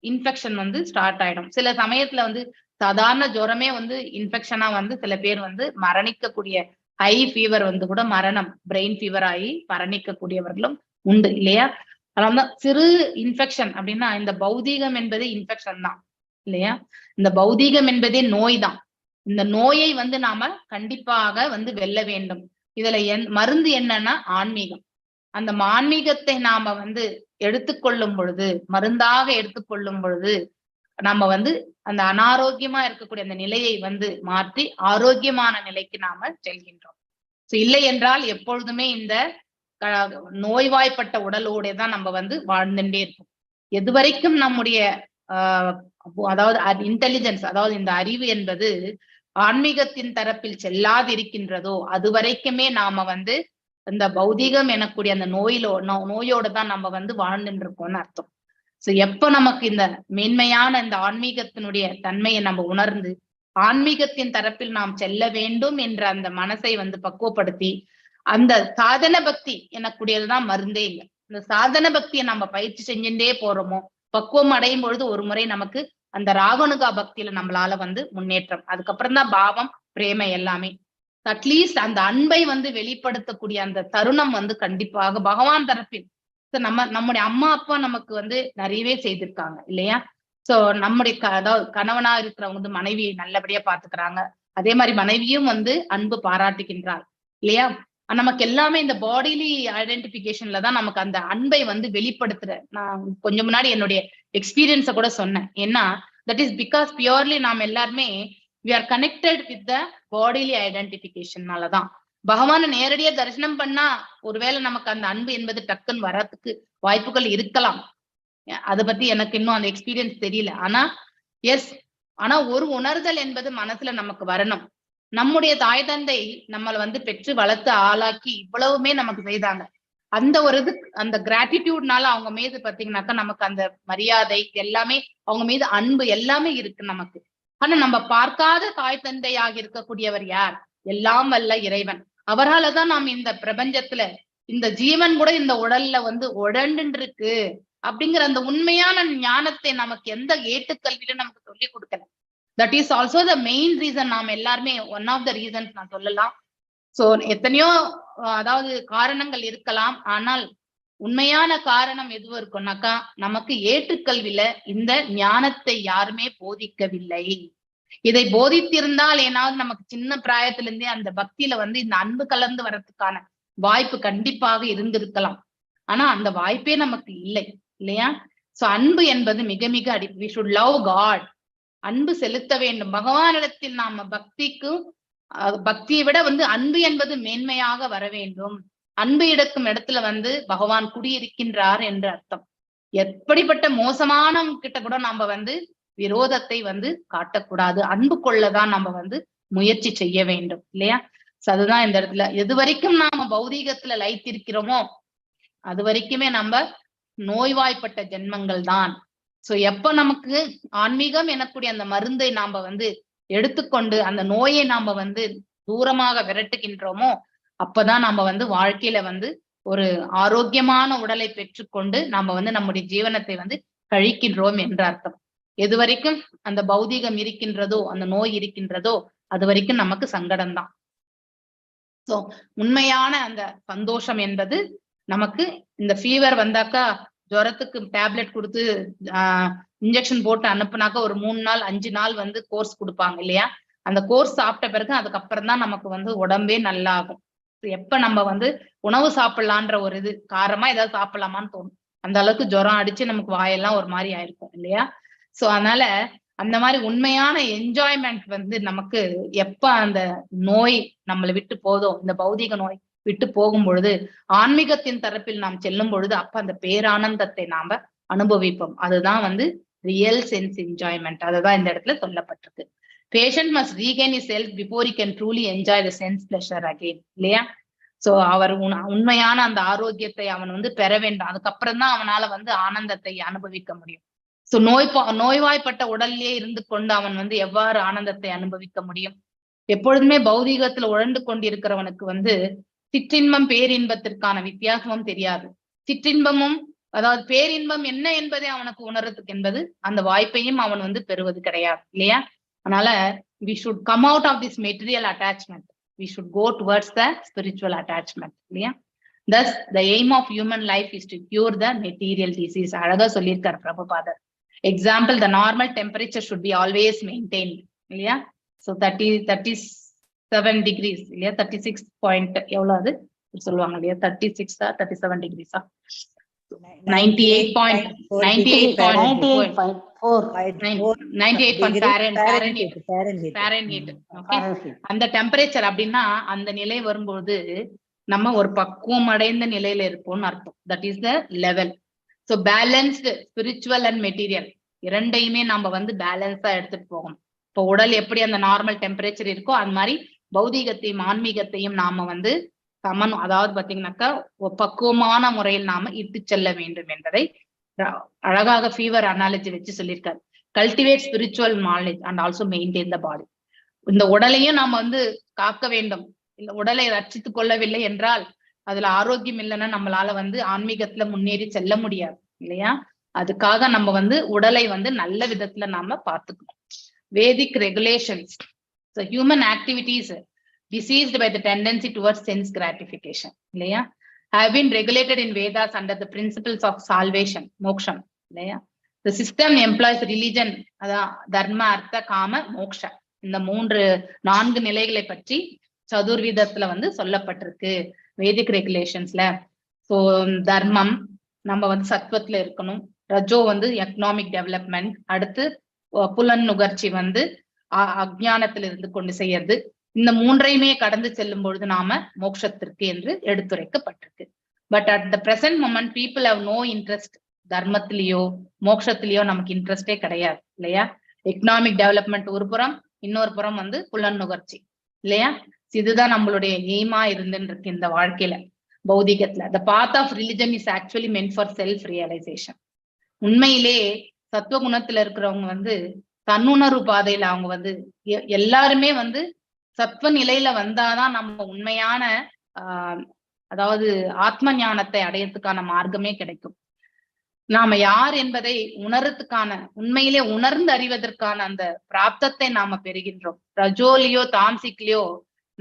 இன்ஃபெக்ஷன் வந்து ஸ்டார்ட் ஆயிடும். சில சமயத்துல வந்து சாதாரண ஜுரமே வந்து இன்ஃபெக்ஷனா வந்து சில பேர் வந்து மரணிக்கக்கூடிய, ஹை ஃபீவர் வந்து கூட மரணம், பிரெயின் ஃபீவர் ஆகி மரணிக்கக்கூடியவர்களும் உண்டு, இல்லையா? அதனாலதான் சிறு இன்ஃபெக்ஷன் அப்படின்னா, இந்த பௌதீகம் என்பது இன்ஃபெக்ஷன் தான், இல்லையா? இந்த பௌதீகம் என்பதே நோய் தான். இந்த நோயை வந்து நாம கண்டிப்பாக வந்து வெல்ல வேண்டும். இதுல மருந்து என்னன்னா ஆன்மீகம். அந்த ஆன்மீகத்தை நாம வந்து எடுத்துக்கொள்ளும் பொழுது, மருந்தாக எடுத்துக்கொள்ளும் பொழுது, நம்ம வந்து அந்த அனாரோக்கியமா இருக்கக்கூடிய அந்த நிலையை வந்து மாற்றி ஆரோக்கியமான நிலைக்கு நாம செல்கின்றோம். சோ இல்லை என்றால் எப்பொழுதுமே இந்த நோய்வாய்ப்பட்ட உடலோட தான் நம்ம வந்து வாழ்ந்துட்டே இருப்போம். எதுவரைக்கும் நம்முடைய அதாவது இன்டெலிஜென்ஸ், அதாவது இந்த அறிவு என்பது ஆன்மீகத்தின் தரப்பில் செல்லாதிருக்கின்றதோ, அது வரைக்குமே நாம வந்து இந்த பௌதீகம் எனக்கூடிய அந்த நோயோட தான் நம்ம வந்து வாழ்ந்துட்டு இருக்கோம்னு அர்த்தம். சோ எப்ப நமக்கு இந்த மேன்மையான இந்த ஆன்மீகத்தினுடைய தன்மையை நம்ம உணர்ந்து ஆன்மீகத்தின் தரப்பில் நாம் செல்ல வேண்டும் என்ற அந்த மனசை வந்து பக்குவப்படுத்தி, அந்த சாதன பக்தி எனக்கூடியதுதான் மருந்தே இல்லை. இந்த சாதன பக்தியை நம்ம பயிற்சி செஞ்சுட்டே போறோமோ, பக்குவம் அடையும் பொழுது ஒரு முறை நமக்கு அந்த ராகானுகா பக்தியில நம்மளால வந்து முன்னேற்றம், அதுக்கப்புறம் தான் பாவம் பிரேமை எல்லாமே. அட்லீஸ்ட் அந்த அன்பை வந்து வெளிப்படுத்தக்கூடிய அந்த தருணம் வந்து கண்டிப்பாக பகவான் தரப்பில். So, நம்முடைய அம்மா அப்பா நமக்கு வந்து நிறையவே செய்திருக்காங்க, இல்லையா? சோ நம்முடைய அதாவது கணவனா இருக்கிறவங்க வந்து மனைவியை நல்லபடியா பாத்துக்கிறாங்க. அதே மாதிரி மனைவியும் வந்து அன்பு பாராட்டுகின்றாள், இல்லையா? நமக்கு எல்லாமே இந்த பாடிலி ஐடென்டிபிகேஷன்ல தான் நமக்கு அந்த அன்பை வந்து வெளிப்படுத்துற. நான் கொஞ்சம் முன்னாடி என்னுடைய எக்ஸ்பீரியன்ஸை கூட சொன்னேன். ஏன்னா that is because purely நாம் எல்லாருமே we are connected with the bodily ஐடென்டிபிகேஷன்னாலதான். பகவானை நேரடியா தரிசனம் பண்ணா ஒருவேளை நமக்கு அந்த அன்பு என்பது டக்குன்னு வர்றதுக்கு வாய்ப்புகள் இருக்கலாம். அதை பத்தி எனக்கு இன்னும் அந்த எக்ஸ்பீரியன்ஸ் தெரியல. ஆனா எஸ், ஆனா ஒரு உணர்தல் என்பது மனசுல நமக்கு வரணும். நம்முடைய தாய் தந்தை நம்மளை வந்து பெற்று வளர்த்து ஆளாக்கி இவ்வளவுமே நமக்கு செய்தாங்க. அந்த ஒரு இது, அந்த கிராட்டிடியூட்னால அவங்க மீது பாத்தீங்கன்னாக்கா நமக்கு அந்த மரியாதை எல்லாமே, அவங்க மீது அன்பு எல்லாமே இருக்கு நமக்கு. ஆனா நம்ம பார்க்காத தாய் தந்தையாக இருக்கக்கூடியவர் யார்? எல்லாம் வல்ல இறைவன். அவராலதான் நாம் இந்த பிரபஞ்சத்துல இந்த ஜீவன் கூட இந்த உடல்ல வந்து உழண்டு இருக்கு அப்படிங்கிற அந்த உண்மையான ஞானத்தை நமக்கு எந்த ஏட்டுக்கல்வியிலும் நமக்கு சொல்லிக் கொடுக்கல. That is also the main reason. நாம் எல்லாருமே, ஒன் ஆஃப் the reasons நான் சொல்லலாம். சோ எத்தனையோ அதாவது காரணங்கள் இருக்கலாம். ஆனால் உண்மையான காரணம் எதுவும் இருக்கும்னாக்கா, நமக்கு ஏட்டுக்கல்வியில இந்த ஞானத்தை யாருமே போதிக்கவில்லை. இதை போதித்திருந்தால் ஏனாவது நமக்கு சின்ன பிராயத்திலிருந்தே அந்த பக்தியில வந்து இந்த அன்பு கலந்து வர்றதுக்கான வாய்ப்பு கண்டிப்பாக இருந்திருக்கலாம். ஆனா அந்த வாய்ப்பே நமக்கு இல்லை, இல்லையா? சோ அன்பு என்பது மிக மிக அடி, we should love God. அன்பு செலுத்த வேண்டும் பகவானிடத்தில் நாம. பக்திக்கும் பக்தியை விட வந்து அன்பு என்பது மேன்மையாக வர வேண்டும். அன்பு இருக்கும் இடத்துல வந்து பகவான் குடியிருக்கின்றார் என்று அர்த்தம். எப்படிப்பட்ட மோசமான கிட்ட கூட நாம வந்து விரோதத்தை வந்து காட்டக்கூடாது. அன்பு கொள்ளதான் நம்ம வந்து முயற்சி செய்ய வேண்டும், இல்லையா? சோ அதுதான் இந்த இடத்துல. எது வரைக்கும் நாம பௌதீகத்துல லயித்திருக்கிறோமோ அது வரைக்குமே நம்ம நோய்வாய்ப்பட்ட ஜென்மங்கள் தான். சோ எப்ப நமக்கு ஆன்மீகம் எனக்கூடிய அந்த மருந்தை நாம வந்து எடுத்துக்கொண்டு அந்த நோயை நாம வந்து தூரமாக விரட்டுகின்றோமோ, அப்பதான் நாம வந்து வாழ்க்கையில வந்து ஒரு ஆரோக்கியமான உடலை பெற்றுக்கொண்டு நாம வந்து நம்முடைய ஜீவனத்தை வந்து கழிக்கின்றோம் என்ற அர்த்தம். எது வரைக்கும் அந்த பௌதீகம் இருக்கின்றதோ, அந்த நோய் இருக்கின்றதோ, அது வரைக்கும் நமக்கு சங்கடம்தான். சோ உண்மையான அந்த சந்தோஷம் என்பது நமக்கு இந்த ஃபீவர் வந்தாக்கா ஜுரத்துக்கு டேப்லெட் கொடுத்து இன்ஜெக்ஷன் போட்டு அனுப்புனாக்கா ஒரு 3 நாள் 5 நாள் வந்து கோர்ஸ் கொடுப்பாங்க, இல்லையா? அந்த கோர்ஸ் சாப்பிட்ட பிறகு அதுக்கப்புறம் தான் நமக்கு வந்து உடம்பே நல்லாகும். எப்ப நம்ம வந்து உணவு சாப்பிடலான்ற ஒரு இது, காரமா ஏதாவது சாப்பிடலாமான்னு தோணும். அந்த அளவுக்கு ஜுரம் அடிச்சு நமக்கு வாயெல்லாம் ஒரு மாதிரி ஆயிருக்கும், இல்லையா? சோ அதனால அந்த மாதிரி உண்மையான என்ஜாய்மெண்ட் வந்து நமக்கு எப்ப அந்த நோய் நம்மளை விட்டு போதோ, இந்த பௌதீக நோய் விட்டு போகும் பொழுது, ஆன்மீகத்தின் தரப்பில் நாம் செல்லும் பொழுது, அப்ப அந்த பேரானந்தத்தை நாம அனுபவிப்போம். அதுதான் வந்து ரியல் சென்ஸ் என்ஜாய்மெண்ட். அதுதான் இந்த இடத்துல சொல்லப்பட்டிருக்கு. Patient must regain his health before he can truly enjoy the sense pleasure again, இல்லையா? சோ அவர் உண்மையான அந்த ஆரோக்கியத்தை அவன் வந்து பெற வேண்டும். அதுக்கப்புறம் தான் அவனால வந்து ஆனந்தத்தை அனுபவிக்க முடியும். சோ நோய்வாய்ப்பட்ட உடல்லே இருந்து கொண்டு அவன் வந்து எவ்வாறு ஆனந்தத்தை அனுபவிக்க முடியும்? எப்பொழுதுமே பௌதீகத்துல உழண்டு கொண்டிருக்கிறவனுக்கு வந்து சிற்றின்பம் பேரின்பத்திற்கான வித்தியாசமும் தெரியாது. சிற்றின்பமும், அதாவது பேரின்பம் என்ன என்பதை அவனுக்கு உணர்றதுக்கு என்பது அந்த வாய்ப்பையும் அவன் வந்து பெறுவது கிடையாது, இல்லையா? அதனால we should come out of this material attachment. We should go towards the spiritual attachment, இல்லையா? Thus the aim of human life is to cure the material disease. அழகா சொல்லியிருக்கார் பிரபுபாதர். Example, the normal temperature should be always maintained, இல்லையா? So 37 degrees, இல்லையா? Thirty six point எவ்வளவு அது சொல்லுவாங்க, இல்லையா? தேர்ட்டி சிக்ஸா தேர்ட்டி செவன் டிகிரிஸா? 98.98 point 98.4. 98 point Fahrenheit, Fahrenheit, okay. அந்த டெம்பரேச்சர் அப்படின்னா, அந்த நிலை வரும்போது நம்ம ஒரு பக்குவம் அடைந்த நிலையில இருப்போம்னு அர்த்தம். That is the level. So balanced spiritual and material இரண்டையுமே நம்ம வந்து பேலன்ஸா எடுத்துட்டு போகணும். இப்போ உடல் எப்படி அந்த நார்மல் டெம்பரேச்சர் இருக்கோ, அந்த மாதிரி பௌதீகத்தையும் ஆன்மீகத்தையும் நாம வந்து சமன், அதாவது பாத்தீங்கன்னாக்கா ஒரு பக்குவமான முறையில் நாம இட்டு செல்ல வேண்டும் என்பதை அழகாக ஃபீவர் அனாலஜி வச்சு சொல்லியிருக்காரு. Cultivate spiritual knowledge and also maintain the body. இந்த உடலையும் நாம வந்து காக்க வேண்டும். இந்த உடலை ரட்சித்துக் கொள்ளவில்லை என்றால், அதுல ஆரோக்கியம் இல்லைன்னா நம்மளால வந்து ஆன்மீகத்துல முன்னேறி செல்ல முடியாது, இல்லையா? அதுக்காக நம்ம வந்து உடலை வந்து நல்ல விதத்துல நாம பார்த்துக்கணும். Vedic regulations. So human activities diseased by the tendency towards sense gratification, இல்லையா, have been regulated in Vedas under the principles of salvation, மோக்ஷம், இல்லையா? The system employs religion. அதான் தர்ம, அர்த்த, காம, மோக்ஷ, இந்த மூன்று நான்கு நிலைகளை பற்றி சதுர்விதத்துல வந்து சொல்லப்பட்டிருக்கு வேதிக் ரெகுலேஷன்ஸ்ல. ஸோ தர்மம், நம்ம வந்து சத்வத்துல இருக்கணும். ரஜோ வந்து எக்கனாமிக் டெவலப்மெண்ட். அடுத்து புலன் நுகர்ச்சி வந்து அஜ்ஞானத்தில் இருந்து கொண்டு செய்யறது. இந்த மூன்றையுமே கடந்து செல்லும் பொழுது நாம மோட்சத்திற்கு என்று எடுத்துரைக்கப்பட்டிருக்கு. But at the present moment people have no interest. தர்மத்திலேயோ மோட்சத்திலேயோ நமக்கு இன்ட்ரெஸ்டே கிடையாது, இல்லையா? எக்கனாமிக் டெவலப்மெண்ட் ஒரு புறம், இன்னொரு புறம் வந்து புலன் நுகர்ச்சி, இல்லையா? இதுதான் நம்மளுடைய எய்மா இருந்துன்னு இருக்கு இந்த வாழ்க்கையில. பௌதிகத்துல the path of religion is actually meant for self realization. உண்மையிலே சத்துவ குணத்துல இருக்கிறவங்க வந்து தன்னுணர்வு பாதையில அவங்க வந்து எல்லாருமே வந்து சத்துவ நிலையில வந்தாதான் நம்ம உண்மையான அதாவது ஆத்ம ஞானத்தை அடையறதுக்கான மார்க்கமே கிடைக்கும். நாம யார் என்பதை உணர்றதுக்கான, உண்மையிலே உணர்ந்து அறிவதற்கான அந்த பிராப்தத்தை நாம பெறுகின்றோம். ரஜோலியோ தாம்சிக்லயோ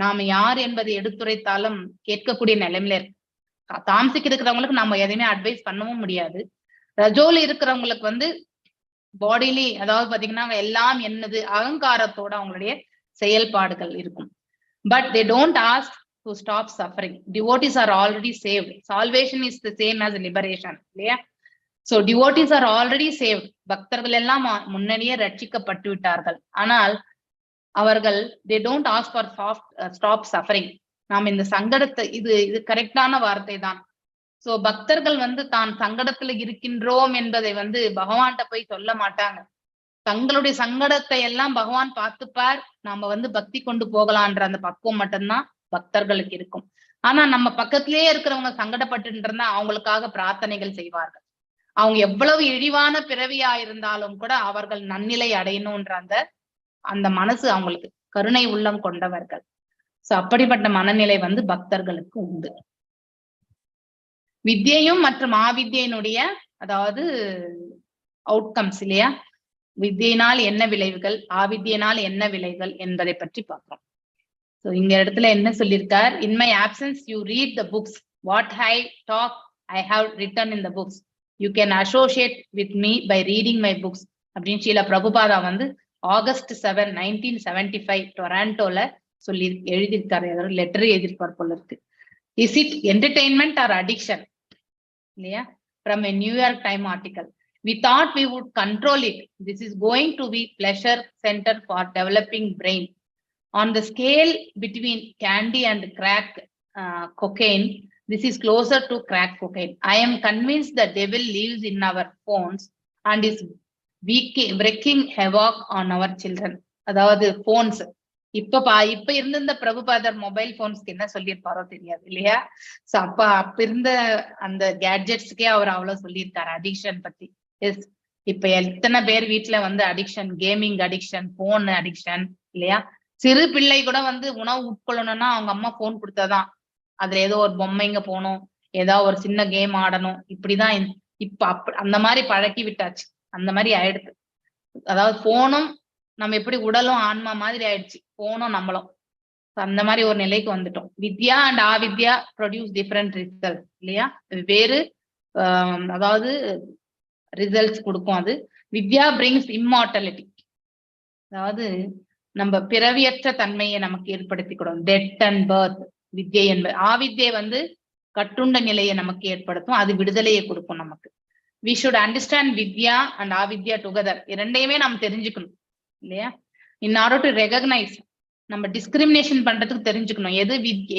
நாம யார் என்பதை எடுத்துரைத்தாலும் கேட்கக்கூடிய நிலைமையில இருக்கு. தாம்சிக் இருக்கிறவங்களுக்கு நம்ம எதையுமே அட்வைஸ் பண்ணவும் முடியாது. ரஜோலி இருக்கிறவங்களுக்கு வந்து பாடிலி, அதாவது பாத்தீங்கன்னா எல்லாம் என்னது அகங்காரத்தோட அவங்களுடைய செயல்பாடுகள் இருக்கும். But they don't ask to stop suffering. Devotees are already saved. Salvation is the same as liberation, இல்லையா? So devotees are already saved. பக்தர்கள் எல்லாம் முன்னாடியே ரட்சிக்கப்பட்டு விட்டார்கள். ஆனால் அவர்கள் they don't ask for soft stop suffering. நாம் இந்த சங்கடத்தை, இது இது கரெக்டான வார்த்தை தான். சோ பக்தர்கள் வந்து தான் சங்கடத்துல இருக்கின்றோம் என்பதை வந்து பகவான்கிட்ட போய் சொல்ல மாட்டாங்க. தங்களுடைய சங்கடத்தை எல்லாம் பகவான் பார்த்துப்பார், நாம வந்து பக்தி கொண்டு போகலான்ற அந்த பக்குவம் மட்டும்தான் பக்தர்களுக்கு இருக்கும். ஆனா நம்ம பக்கத்திலேயே இருக்கிறவங்க சங்கடப்பட்டு இருந்தா அவங்களுக்காக பிரார்த்தனைகள் செய்வார்கள். அவங்க எவ்வளவு இழிவான பிறவியா இருந்தாலும் கூட அவர்கள் நன்னிலை அடையணும்ன்ற அந்த அந்த மனசு அவங்களுக்கு, கருணை உள்ளம் கொண்டவர்கள். சோ அப்படிப்பட்ட மனநிலை வந்து பக்தர்களுக்கு உண்டு. வித்யையும் மற்றும் ஆவித்யினுடைய அதாவது அவுட்கம்ஸ், இல்லையா? வித்யினால் என்ன விளைவுகள், ஆவித்யினால் என்ன விளைவுகள் என்பதை பற்றி பார்க்கிறோம். ஸோ இந்த இடத்துல என்ன சொல்லியிருக்கார்? In my absence, you read the books. What I talk, I have written in the books. You can associate with me by reading my books அப்படின்னு ஸ்ரீல பிரபுபாதா வந்து August 7, 1975 டொராண்டோல சொல்லி எழுதியிருக்காரு. ஏதாவது லெட்டர் எழுதியிருப்பார் போல இருக்கு. Is it entertainment or addiction, இல்லையா? From a New York Time article. We thought we would control it. This is going to be pleasure center for developing brain. On the scale between candy and crack cocaine, this is closer to crack cocaine. I am convinced the devil lives in our phones and is wreaking havoc on our children. அதாவது bones, இப்ப இருந்த இந்த பிரபுபாதர் mobile போன்ஸ்க்கு என்ன சொல்லியிருப்பாரோ தெரியாது, இல்லையா? So அப்ப இருந்த அந்த கேட்ஜெட்ஸ்க்கே அவர் அவ்வளவு சொல்லியிருக்காரு அடிக்ஷன் பத்தி. எஸ், இப்ப எத்தனை பேர் வீட்டுல வந்து addiction, gaming addiction, phone addiction, இல்லையா? சிறு பிள்ளை கூட வந்து உணவு உட்கொள்ளணும்னா அவங்க அம்மா போன் கொடுத்தாதான். அதுல ஏதோ ஒரு பொம்மைங்க போகணும், ஏதாவது ஒரு சின்ன கேம் ஆடணும், இப்படிதான். இப்ப அந்த மாதிரி பழக்கி விட்டாச்சு. அந்த மாதிரி ஆயிடுது. அதாவது போனும் நம்ம எப்படி உடலும் ஆன்மா மாதிரி ஆயிடுச்சு போனும் நம்மளும். So அந்த மாதிரி ஒரு நிலைக்கு வந்துட்டோம். வித்யா and avidya produce different result, இல்லையா? வேறு அதாவது ரிசல்ட்ஸ் கொடுக்கும் அது. Vidya brings immortality. அதாவது நம்ம பிறவியற்ற தன்மையை நமக்கு ஏற்படுத்தி கொடுக்கும், டெத் அண்ட் பர்த் வித்யை என்பது. ஆவித்யை வந்து கட்டுண்ட நிலையை நமக்கு ஏற்படுத்தும். அது விடுதலையை கொடுக்கும் நமக்கு. We should understand vidya and avidya together. இரண்டையுமே நாம் தெரிஞ்சுக்கணும், இல்லையா? இன் ஆர்டர் டு ரெகக்னைஸ், நம்ம டிஸ்கிரிமினேஷன் பண்றதுக்கு தெரிஞ்சுக்கணும்.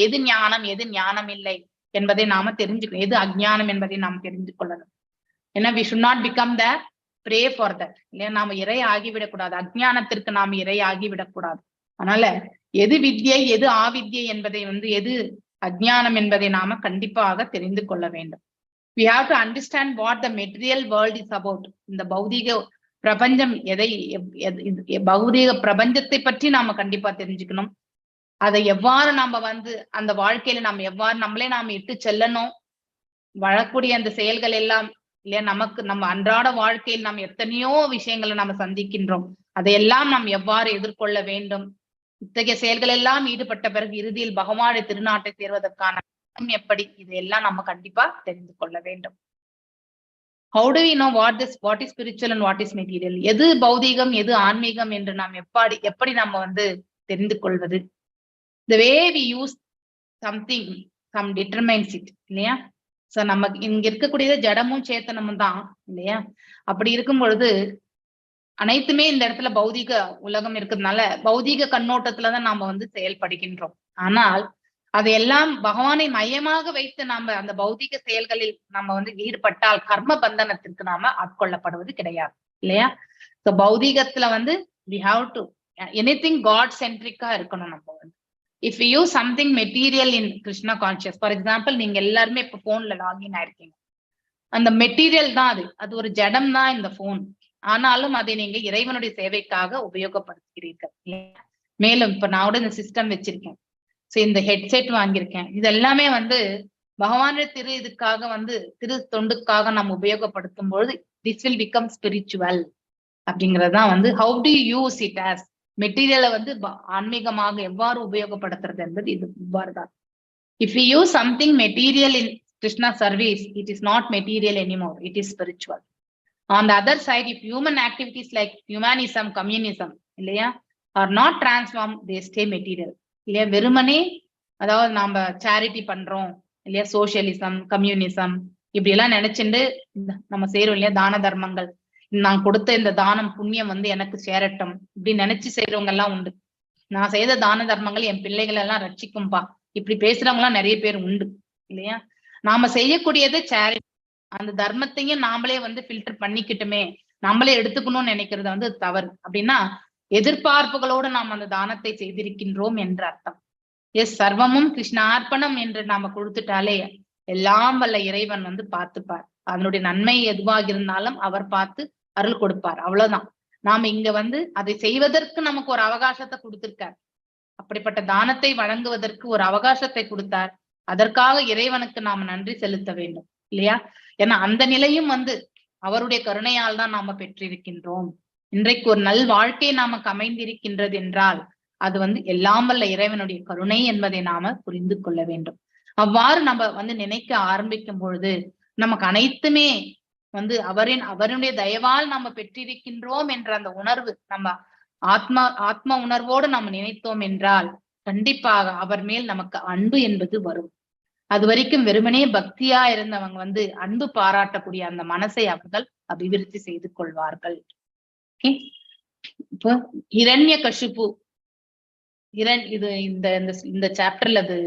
எது ஞானம், எது ஞானம் இல்லை என்பதை நாம தெரிஞ்சுக்கணும். எது அஜ்ஞானம் என்பதை நாம் தெரிந்து கொள்ளணும். ஏன்னா we should not become the prey for that, இல்லையா? நாம இரை ஆகிவிடக் கூடாது. அஜ்ஞானத்திற்கு நாம் இரை ஆகிவிடக் கூடாது. அதனால எது வித்யை, எது ஆவித்யை என்பதை வந்து, எது அஜ்ஞானம் என்பதை நாம கண்டிப்பாக தெரிந்து கொள்ள வேண்டும். We have to understand what the material world is about. இந்த பௌதீக பிரபஞ்சம் எதை பௌதீக பிரபஞ்சத்தை பற்றி நாம கண்டிப்பா தெரிஞ்சுக்கணும். அதை எவ்வாறு நாம வந்து அந்த வாழ்க்கையில நாம எவ்வாறு நம்மளே நாம இட்டு செல்லணும், வாழக்கூடிய அந்த செயல்கள் எல்லாம், இல்லையா? நமக்கு நம்ம அன்றாட வாழ்க்கையில் நாம் எத்தனையோ விஷயங்களை நாம சந்திக்கின்றோம். அதையெல்லாம் நாம் எவ்வாறு எதிர்கொள்ள வேண்டும், இத்தகைய செயல்கள் எல்லாம் ஈடுபட்ட பிறகு இறுதியில் பகவானுடைய திருநாட்டை சேர்வதற்கான எப்படி, இதையெல்லாம் நம்ம கண்டிப்பா தெரிந்து கொள்ள வேண்டும். How do we know what is spiritual and what is material? எது பௌதீகம், எது ஆன்மீகம் என்று நாம் எப்படி நம்ம வந்து தெரிந்து கொள்வது? The way we use something some determines it, இல்லையா? சோ நம்ம இங்க இருக்கக்கூடியது ஜடமும் சேத்தனமும் தான், இல்லையா? அப்படி இருக்கும் பொழுது அனைத்துமே இந்த இடத்துல பௌதீக உலகம் இருக்கிறதுனால பௌதீக கண்ணோட்டத்துலதான் நாம வந்து செயல்படுகின்றோம். ஆனால் அதையெல்லாம் பகவானை மையமாக வைத்து நாம அந்த பௌதீக செயல்களில் நம்ம வந்து ஈடுபட்டால் கர்ம பந்தனத்திற்கு நாம ஆட்கொள்ளப்படுவது கிடையாது, இல்லையா? சோ பௌதீகத்துல வந்து we have to anything God சென்ட்ரிக்கா இருக்கணும். நம்ம வந்து If you something material in Krishna conscious, for example, நீங்க எல்லாருமே இப்ப போன்ல லாகின் ஆயிருக்கீங்க. அந்த மெட்டீரியல் தான் அது. அது ஒரு ஜடம் தான் இந்த போன். ஆனாலும் அதை நீங்க இறைவனுடைய சேவைக்காக உபயோகப்படுத்துகிறீர்கள், இல்லையா? மேலும் இப்ப நான் கூட இந்த சிஸ்டம் வச்சிருக்கேன். ஸோ இந்த ஹெட்செட் வாங்கியிருக்கேன். இது எல்லாமே வந்து பகவானுடைய திரு இதுக்காக வந்து திரு தொண்டுக்காக நாம் உபயோகப்படுத்தும் பொழுது this will become spiritual அப்படிங்கறதுதான் வந்து how to use it as மெட்டீரியலை வந்து ஆன்மீகமாக எவ்வாறு உபயோகப்படுத்துறது என்பது இது இவ்வாறு தான். If you use something material in Krishna service, it is not material anymore, it is spiritual. On the other side, if human activities like humanism, communism, இல்லையா, are not transformed, they stay material, இல்லையா? வெறுமனே அதாவது நாம charity பண்றோம் இல்லையா, socialism, communism இப்படி எல்லாம் நினைச்சுண்டு நம்ம செய்யறோம் இல்லையா, தான தர்மங்கள். நான் கொடுத்த இந்த தானம் புண்ணியம் வந்து எனக்கு சேரட்டும் இப்படி நினைச்சு செய்யறவங்க எல்லாம் உண்டு. நான் செய்த தான தர்மங்கள் என் பிள்ளைகள் எல்லாம் ரட்சிக்கும்பா, இப்படி பேசுறவங்க எல்லாம் நிறைய பேர் உண்டு, இல்லையா? நாம செய்யக்கூடியது சேரிட்டி, அந்த தர்மத்தையும் நாமளே வந்து ஃபில்டர் பண்ணிக்கிட்டுமே நம்மளே எடுத்துக்கணும்னு நினைக்கிறது வந்து தவறு. அப்படின்னா எதிர்பார்ப்புகளோடு நாம் அந்த தானத்தை செய்திருக்கின்றோம் என்ற அர்த்தம். எஸ், சர்வமும் கிருஷ்ணார்ப்பணம் என்று நாம கொடுத்துட்டாலே எல்லாம் வல்ல இறைவன் வந்து பார்த்துப்பார். அதனுடைய நன்மை எதுவாக இருந்தாலும் அவர் பார்த்து அருள் கொடுப்பார், அவ்வளவுதான். நாம இங்க வந்து அதை செய்வதற்கு நமக்கு ஒரு அவகாசத்தை கொடுத்திருக்கார். அப்படிப்பட்ட தானத்தை வழங்குவதற்கு ஒரு அவகாசத்தை கொடுத்தார். அதற்காக இறைவனுக்கு நாம நன்றி செலுத்த வேண்டும், இல்லையா? ஏன்னா அந்த நிலையும் வந்து அவருடைய கருணையால் தான் நாம பெற்றிருக்கின்றோம். இன்றைக்கு ஒரு நல் வாழ்க்கை நமக்கு அமைந்திருக்கின்றது என்றால் அது வந்து எல்லாம் வல்ல இறைவனுடைய கருணை என்பதை நாம புரிந்து கொள்ள வேண்டும். அவ்வாறு நம்ம வந்து நினைக்க ஆரம்பிக்கும் பொழுது நமக்கு அனைத்துமே வந்து அவருடைய தயவால் நாம பெற்றிருக்கின்றோம் என்ற அந்த உணர்வு நம்ம ஆத்மா ஆத்ம உணர்வோடு நாம் நினைத்தோம் என்றால் கண்டிப்பாக அவர் மேல் நமக்கு அன்பு என்பது வரும். அது வரைக்கும் வெறுமனே பக்தியா இருந்தவங்க வந்து அன்பு பாராட்டக்கூடிய அந்த மனசை அவர்கள் அபிவிருத்தி செய்து கொள்வார்கள். ஓகே, இப்போ ஹிரண்ய கஷிப்பு இது இந்த இந்த சாப்டர்ல அது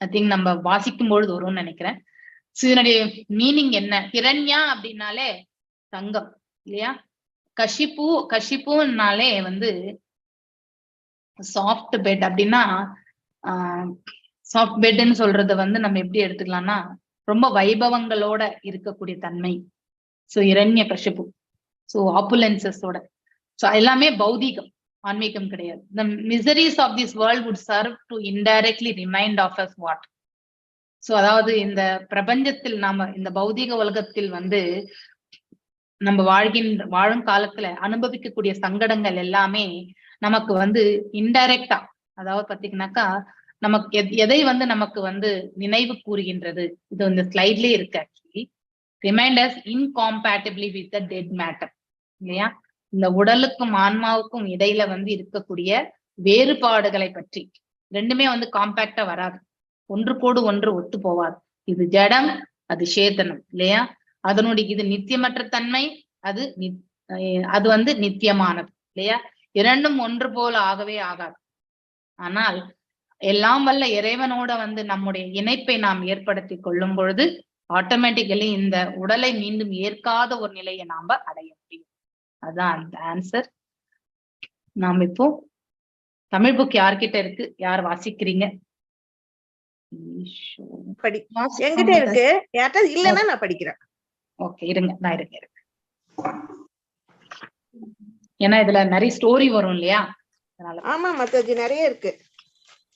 I think நம்ம வாசிக்கும் பொழுது வரும்னு நினைக்கிறேன். இதனுடைய மீனிங் என்ன? ஹிரண்யா அப்படின்னாலே தங்கம், இல்லையா? கஷிப்பு, கஷிப்புனாலே வந்து சாஃப்ட் பெட். அப்படின்னா சாஃப்ட் பெட்னு சொல்றத வந்து நம்ம எப்படி எடுத்துக்கலாம்னா ரொம்ப வைபவங்களோட இருக்கக்கூடிய தன்மை. சோ இரண்ய கஷிப்பு, சோ ஆப்புலன்சஸோட. சோ எல்லாமே பௌதீகம், ஆன்மீகம் கிடையாது. The miseries of this world would serve to indirectly remind of us what? So அதாவது இந்த பிரபஞ்சத்தில் நாம இந்த பௌதீக உலகத்தில் வந்து நம்ம வாழும் காலத்துல அனுபவிக்கக்கூடிய சங்கடங்கள் எல்லாமே நமக்கு வந்து இன்டைரக்டா, அதாவது பாத்தீங்கன்னாக்கா நமக்கு எதை வந்து நமக்கு வந்து நினைவு கூறுகின்றது? இது இந்த ஸ்லைட்லயே இருக்கு actually. Remind us incompatibly with the dead matter, இல்லையா? இந்த உடலுக்கும் ஆன்மாவுக்கும் இடையில வந்து இருக்கக்கூடிய வேறுபாடுகளை பற்றி. ரெண்டுமே வந்து காம்பேக்டா வராது, ஒன்றுக்கோடு ஒன்று ஒத்து போவாது. இது ஜடம், அது சேதனம், இல்லையா? அதனுடைய இது நித்தியமற்ற தன்மை, அது அது வந்து நித்தியமானது, இல்லையா? இரண்டும் ஒன்று போல ஆகவே ஆகாது. ஆனால் எல்லாம் வல்ல இறைவனோட வந்து நம்முடைய இணைப்பை நாம் ஏற்படுத்தி கொள்ளும் பொழுது ஆட்டோமேட்டிக்கலி இந்த உடலை மீண்டும் ஏற்காத ஒரு நிலையை நாம அடைய முடியும். அதான் அந்த ஆன்சர். நாம் இப்போ தமிழ் புக் யார்கிட்ட இருக்கு? யார் வாசிக்கிறீங்க? படி என்கிட்ட இருக்கு. யார்கிட்ட இல்லைன்னா நான் படிக்கிறேன். ஓகே, இருங்க, நான் இருங்க இருங்க. ஏன்னா இதுல நிறைய ஸ்டோரி வரும் இல்லையா, அதனால. ஆமா மாதாஜி, நிறைய இருக்கு.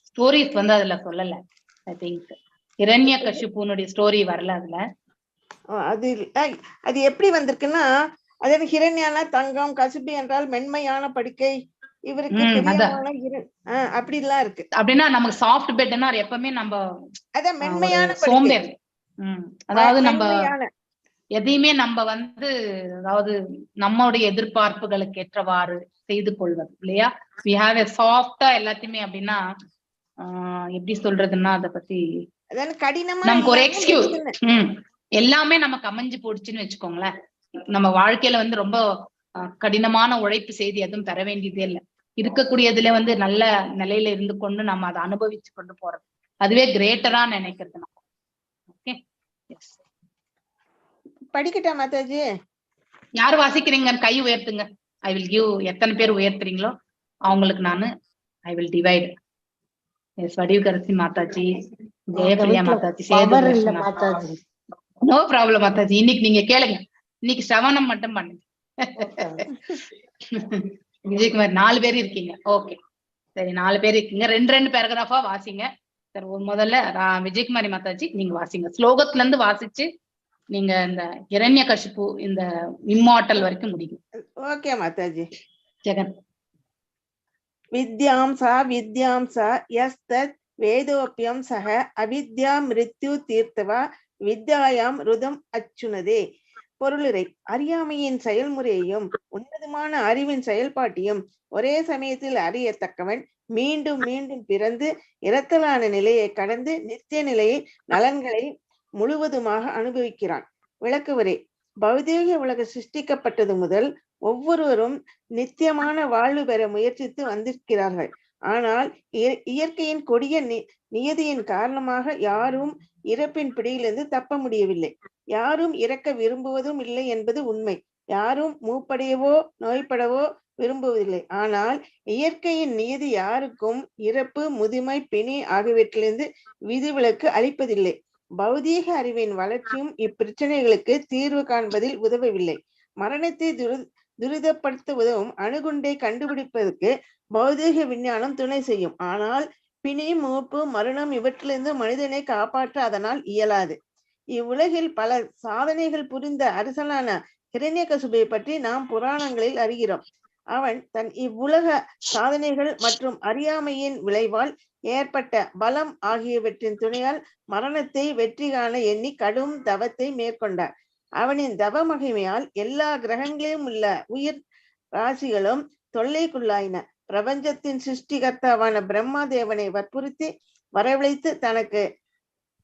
ஸ்டோரிஸ் வந்து அதுல சொல்லல. I think இரண்ய கஷிப்புனுடைய ஸ்டோரி வரல அதுல. அது அது எப்படி வந்திருக்குன்னா, அதாவது ஹிரண்யானா தங்கம், கசுபி என்றால் மென்மையான படுக்கை, இவருக்கு அதான். பிரியமான அப்படிலாம் இருக்கு. அப்படின்னா நமக்கு சாஃப்ட் பெட்னா எப்பவுமே நம்ம அதான் மென்மையான படுக்கை. சோம்பேறி. அதாவது நம்ம மென்மையான. எதையுமே நம்ம வந்து அதாவது நம்மளுடைய எதிர்பார்ப்புகளுக்கு ஏற்றவாறு செய்து கொள்வது, இல்லையா? We have a சாஃப்டா எல்லாத்தையுமே. அப்படின்னா எப்படி சொல்றதுன்னா அதை பத்தி அதாவது கடினமா நமக்கு ஒரு இல்லாம எக்ஸ்கியூஸ் மெதுன்னு. எல்லாமே நமக்கு அமைஞ்சு போடுச்சுன்னு வச்சுக்கோங்களேன். நம்ம வாழ்க்கையில வந்து ரொம்ப கடினமான உழைப்பு செய்து எதுவும் பெற வேண்டியதே இல்லை. இருக்கக்கூடியதுல வந்து நல்ல நிலையில இருந்து கொண்டு நம்ம அதை அனுபவிச்சு கொண்டு போறது, அதுவே கிரேட்டரா நினைக்கிறது நம்ம. Okay, yes. படிக்கட்டா மாதாஜி? யார் வாசிக்கிறீங்க? கை உயர்த்துங்க. I will give, எத்தனை பேர் உயர்த்துறீங்களோ அவங்களுக்கு நானு I will divide. Yes, Vadivukkarasi மாதாஜி, எங்க ஜெயபிரியா வீட்டுல மாதாஜி, பவர் இல்ல சேது. மாதாஜி. நோ ப்ராப்ளம் மாதாஜி. இன்னைக்கு நீங்க கேளுங்க, இன்னைக்கு சிரவணம் மட்டும் பண்ணுங்க. விஜயகுமார், நாலு பேர் இருக்கீங்க. ஓகே, சரி, நாலு பேர் இருக்கீங்க. ரெண்டு ரெண்டு பேராகிராஃபா வாசிங்க. சரி, ஒரு முதல்ல விஜயகுமாரி மாதாஜி, நீங்க வாசிங்க. ஸ்லோகத்துல இருந்து வாசிச்சு நீங்க இந்த இரண்ய கசிப்பு, இந்த இம்மார்ட்டல் வரைக்கும் முடியும். ஓகே மாதாஜி. ஜெகன். வித்யாம் சா வித்யாம் சா யஸ்தத் வேதோப்யம் சக அவித்யா மிருத்யு தீர்த்தவா வித்யாயாம் ருதம் அச்சுனதே. பொருளுரை: அறியாமையின் செயல்முறையையும் உன்னதமான அறிவின் செயல்பாட்டையும் ஒரே சமயத்தில் அறியத்தக்கவன் மீண்டும் மீண்டும் பிறந்து இறத்தலான நிலையை கடந்து நித்திய நிலையை நலன்களை முழுவதுமாக அனுபவிக்கிறான். விளக்குவுரை: பௌதீக உலக சிருஷ்டிக்கப்பட்டது முதல் ஒவ்வொருவரும் நித்தியமான வாழ்வு பெற முயற்சித்து வந்திருக்கிறார்கள். ஆனால் இயற்கையின் கொடிய நியதியின் காரணமாக யாரும் இறப்பின் பிடியிலிருந்து தப்ப முடியவில்லை. யாரும் இறக்க விரும்புவதும் இல்லை என்பது உண்மை. யாரும் மூப்படையவோ நோய்படவோ விரும்புவதில்லை. ஆனால் இயற்கையின் நியதி யாருக்கும் இறப்பு, முதுமை, பிணி ஆகியவற்றிலிருந்து விதிவிலக்கு அளிப்பதில்லை. பௌதீக அறிவின் வளர்ச்சியும் இப்பிரச்சனைகளுக்கு தீர்வு காண்பதில் உதவவில்லை. மரணத்தை துரிதப்படுத்த உதவும் அணுகுண்டை கண்டுபிடிப்பதற்கு பௌதீக விஞ்ஞானம் துணை செய்யும். ஆனால் பிணி, மூப்பு, மரணம் இவற்றிலிருந்து மனிதனை காப்பாற்ற அதனால் இயலாது. இவ்வுலகில் பல சாதனைகள் புரிந்த அரசனான ஹிரண்யகசுபை பற்றி நாம் புராணங்களில் அறிகிறோம். அவன் தன் இவ்வுலக சாதனைகள் மற்றும் அறியாமையின் விளைவால் ஏற்பட்ட பலம் ஆகியவற்றின் துணையால் மரணத்தை வெற்றி காண எண்ணி கடும் தவத்தை மேற்கொண்டார். அவனின் தவ மகிமையால் எல்லா கிரகங்களிலும் உள்ள உயிர் ராசிகளும் தொல்லைக்குள்ளாயின. பிரபஞ்சத்தின் சிருஷ்டிகர்த்தாவான பிரம்மா தேவனை வற்புறுத்தி வரவழைத்து தனக்கு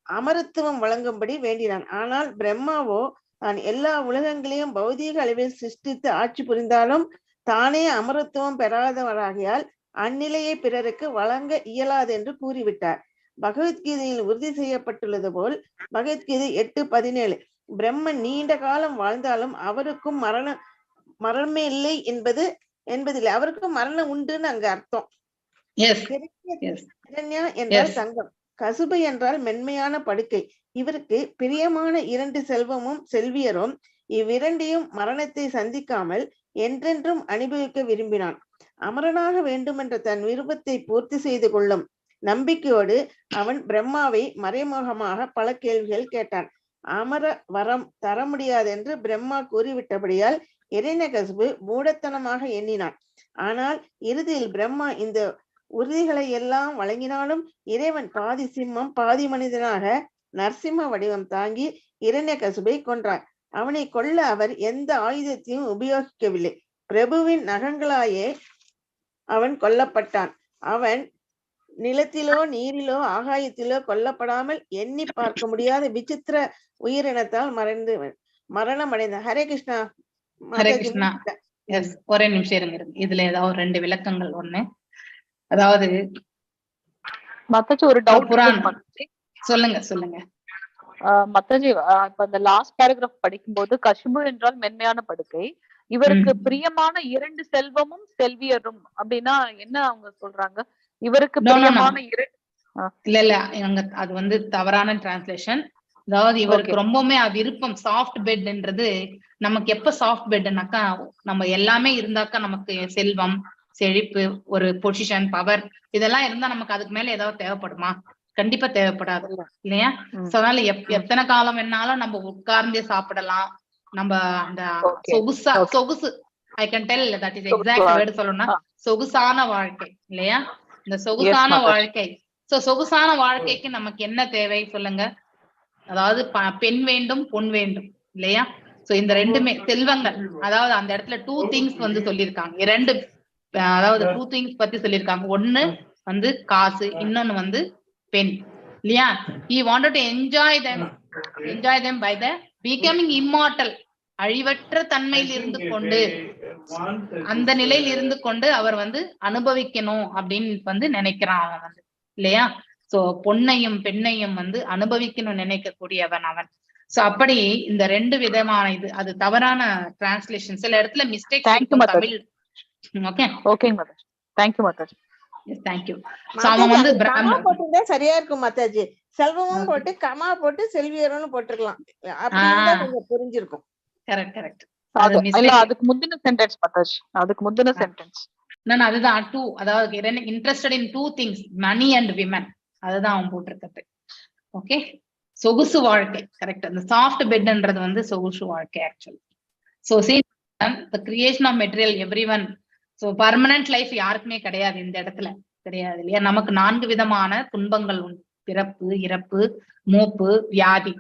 அமரத்துவம் வழங்கும்படி வேண்டினான். ஆனால் பிரம்மாவோ தான் எல்லா உலகங்களையும் பௌதீக அளவில் சிருஷ்டித்து ஆட்சி புரிந்தாலும் தானே அமரத்துவம் பெறாதவராகியால் அந்நிலையை பிறருக்கு வழங்க இயலாது என்று கூறிவிட்டார். பகவத்கீதையில் உறுதி செய்யப்பட்டுள்ளது போல், பகவத்கீதை 8.17, பிரம்மன் நீண்ட காலம் வாழ்ந்தாலும் அவருக்கும் மரணமே இல்லை என்பதில்லை. அவருக்கும் மரணம் உண்டுன்னு அங்க அர்த்தம். ஹிரண்யா என்றால் தங்கம், கசுபு என்றால் மென்மையான படுக்கை. இவருக்கு பிரியமான இரண்டு செல்வமும் செல்வியரும் இவ்விரண்டையும் மரணத்தை சந்திக்காமல் என்றென்றும் அனுபவிக்க விரும்பினான். அமரனாக வேண்டுமென்ற தன் விருப்பத்தை பூர்த்தி செய்து கொள்ளும் நம்பிக்கையோடு அவன் பிரம்மாவை மறைமுகமாக பல கேள்விகள் கேட்டான். அமர வரம் தர முடியாது என்று பிரம்மா கூறிவிட்டபடியால் இரண்யகசிபு மூடத்தனமாக எண்ணினான். ஆனால் இறுதியில் பிரம்மா இந்த உறுதிகளை எல்லாம் வழங்கினாலும் இறைவன் பாதி சிம்மம் பாதி மனிதனாக நரசிம்ம வடிவம் தாங்கி இரண்யகசிபை கொன்றார். அவனை கொல்ல அவர் எந்த ஆயுதத்தையும் உபயோகிக்கவில்லை. பிரபுவின் நகங்களாயே அவன் கொல்லப்பட்டான். அவன் நிலத்திலோ நீரிலோ ஆகாயத்திலோ கொல்லப்படாமல் எண்ணி பார்க்க முடியாத விசித்திர உயிரினத்தால் மறைந்து மரணம் அடைந்தார். ஹரே கிருஷ்ணா. ஹரே மாதாஜி, கிருஷ்ணா. முடிச்சிட்டேன். எஸ், ஒரே நிமிஷம் இருங்க, இருங்க. இதுல ஏதாவது ரெண்டு விளக்கங்கள். ஒண்ணு, அதாவது மாதாஜி, ஒரு டவுட். புராணம். மாதாஜி. சொல்லுங்க, சொல்லுங்க. மாதாஜி, இப்ப அந்த லாஸ்ட் பேராகிராஃப் படிக்கும்போது கசிபு என்றால் மென்மையான படுக்கை, இவருக்கு பிரியமான இரண்டு செல்வமும் செல்வியரும் அப்படின்னா என்ன அவங்க சொல்றாங்க? இவருக்கு No, no, no. பிரியமான இரண்டு இல்ல இல்ல, அங்க அது வந்து தவறான டிரான்ஸ்லேஷன். அதாவது இவருக்கு ரொம்பவுமே விருப்பம் சாஃப்ட் பெட்ன்றது. நமக்கு எப்ப சாஃப்ட் பெட்னாக்கா, நம்ம எல்லாமே இருந்தாக்கா, நமக்கு செல்வம், செழிப்பு, ஒரு பொசிஷன், பவர் இதெல்லாம் இருந்தா நமக்கு அதுக்கு மேல ஏதாவது தேவைப்படுமா? கண்டிப்பா தேவைப்படாது, இல்லையா? சோ அதனால எத்தனை காலம் வேணாலும் நம்ம உட்கார்ந்தே சாப்பிடலாம். நம்ம அந்த சொகுசா, சொகுசு, I can tell that is exact word சொல்லணும்னா சொகுசான வாழ்க்கை, இல்லையா? இந்த சொகுசான வாழ்க்கை. சோ சொகுசான வாழ்க்கைக்கு நமக்கு என்ன தேவை சொல்லுங்க? அதாவது பெண் வேண்டும், பொன் வேண்டும், இல்லையா? சோ இந்த ரெண்டுமே செல்வங்கள். அதாவது அந்த இடத்துல டூ திங்ஸ் வந்து சொல்லியிருக்காங்க. இரண்டு, அதாவது டூ திங்ஸ் பத்தி சொல்லியிருக்காங்க. ஒண்ணு வந்து காசு, இன்னொன்னு வந்து பெண், இல்லையா? He wanted to enjoy them by the becoming immortal. அழிவற்ற தன்மையில் இருந்து கொண்டு, அந்த நிலையில் இருந்து கொண்டு அவர் வந்து அனுபவிக்கணும் அப்படின்னு வந்து நினைக்கிறான் அவன் வந்து, இல்லையா? சோ பொன்னையும் பெண்ணையும் வந்து அனுபவிக்கணும் நினைக்கக்கூடியவன் அவன். சோ அப்படி இந்த ரெண்டு விதமான இது, அது தவறான டிரான்ஸ்லேஷன். சில இடத்துல mistake. Thank you, Mataji. Tamil. Okay. ஓகேங்க Mataji, thank you Mataji. Yes, thank you. So அவன் வந்து மாதாஜி, அது கமா பிராமணன். போட்டிருந்தா சரியா இருக்கும் மாதாஜி. செல்வமும் போட்டு கமா போட்டு செல்வியரும்னு போட்டிருக்கலாம். அப்படி இருந்தா கொஞ்சம் புரிஞ்சிருக்கும். Correct correct. அது அது இல்ல, மிஸ்டேக். அதுக்கு முந்தின சென்டென்ஸ் மாதாஜி, அதுக்கு முந்தின சென்டென்ஸ். நான் அதுதான் டூ, அதாவது interested in two things, money and women. அதுதான் அவன் போட்டிருக்கிறது. ஓகே, சொகுசு வாழ்க்கை. கரெக்ட். அந்த சாஃப்ட் பெட்ன்றது வந்து சொகுசு வாழ்க்கை actually. So see, the creation of material every one. So permanent life யாருக்குமே கிடையாது, இந்த இடத்துல கிடையாது இல்லையா? நமக்கு நான்கு விதமான துன்பங்கள் உண்டு. பிறப்பு, இறப்பு, மூப்பு, வியாதி.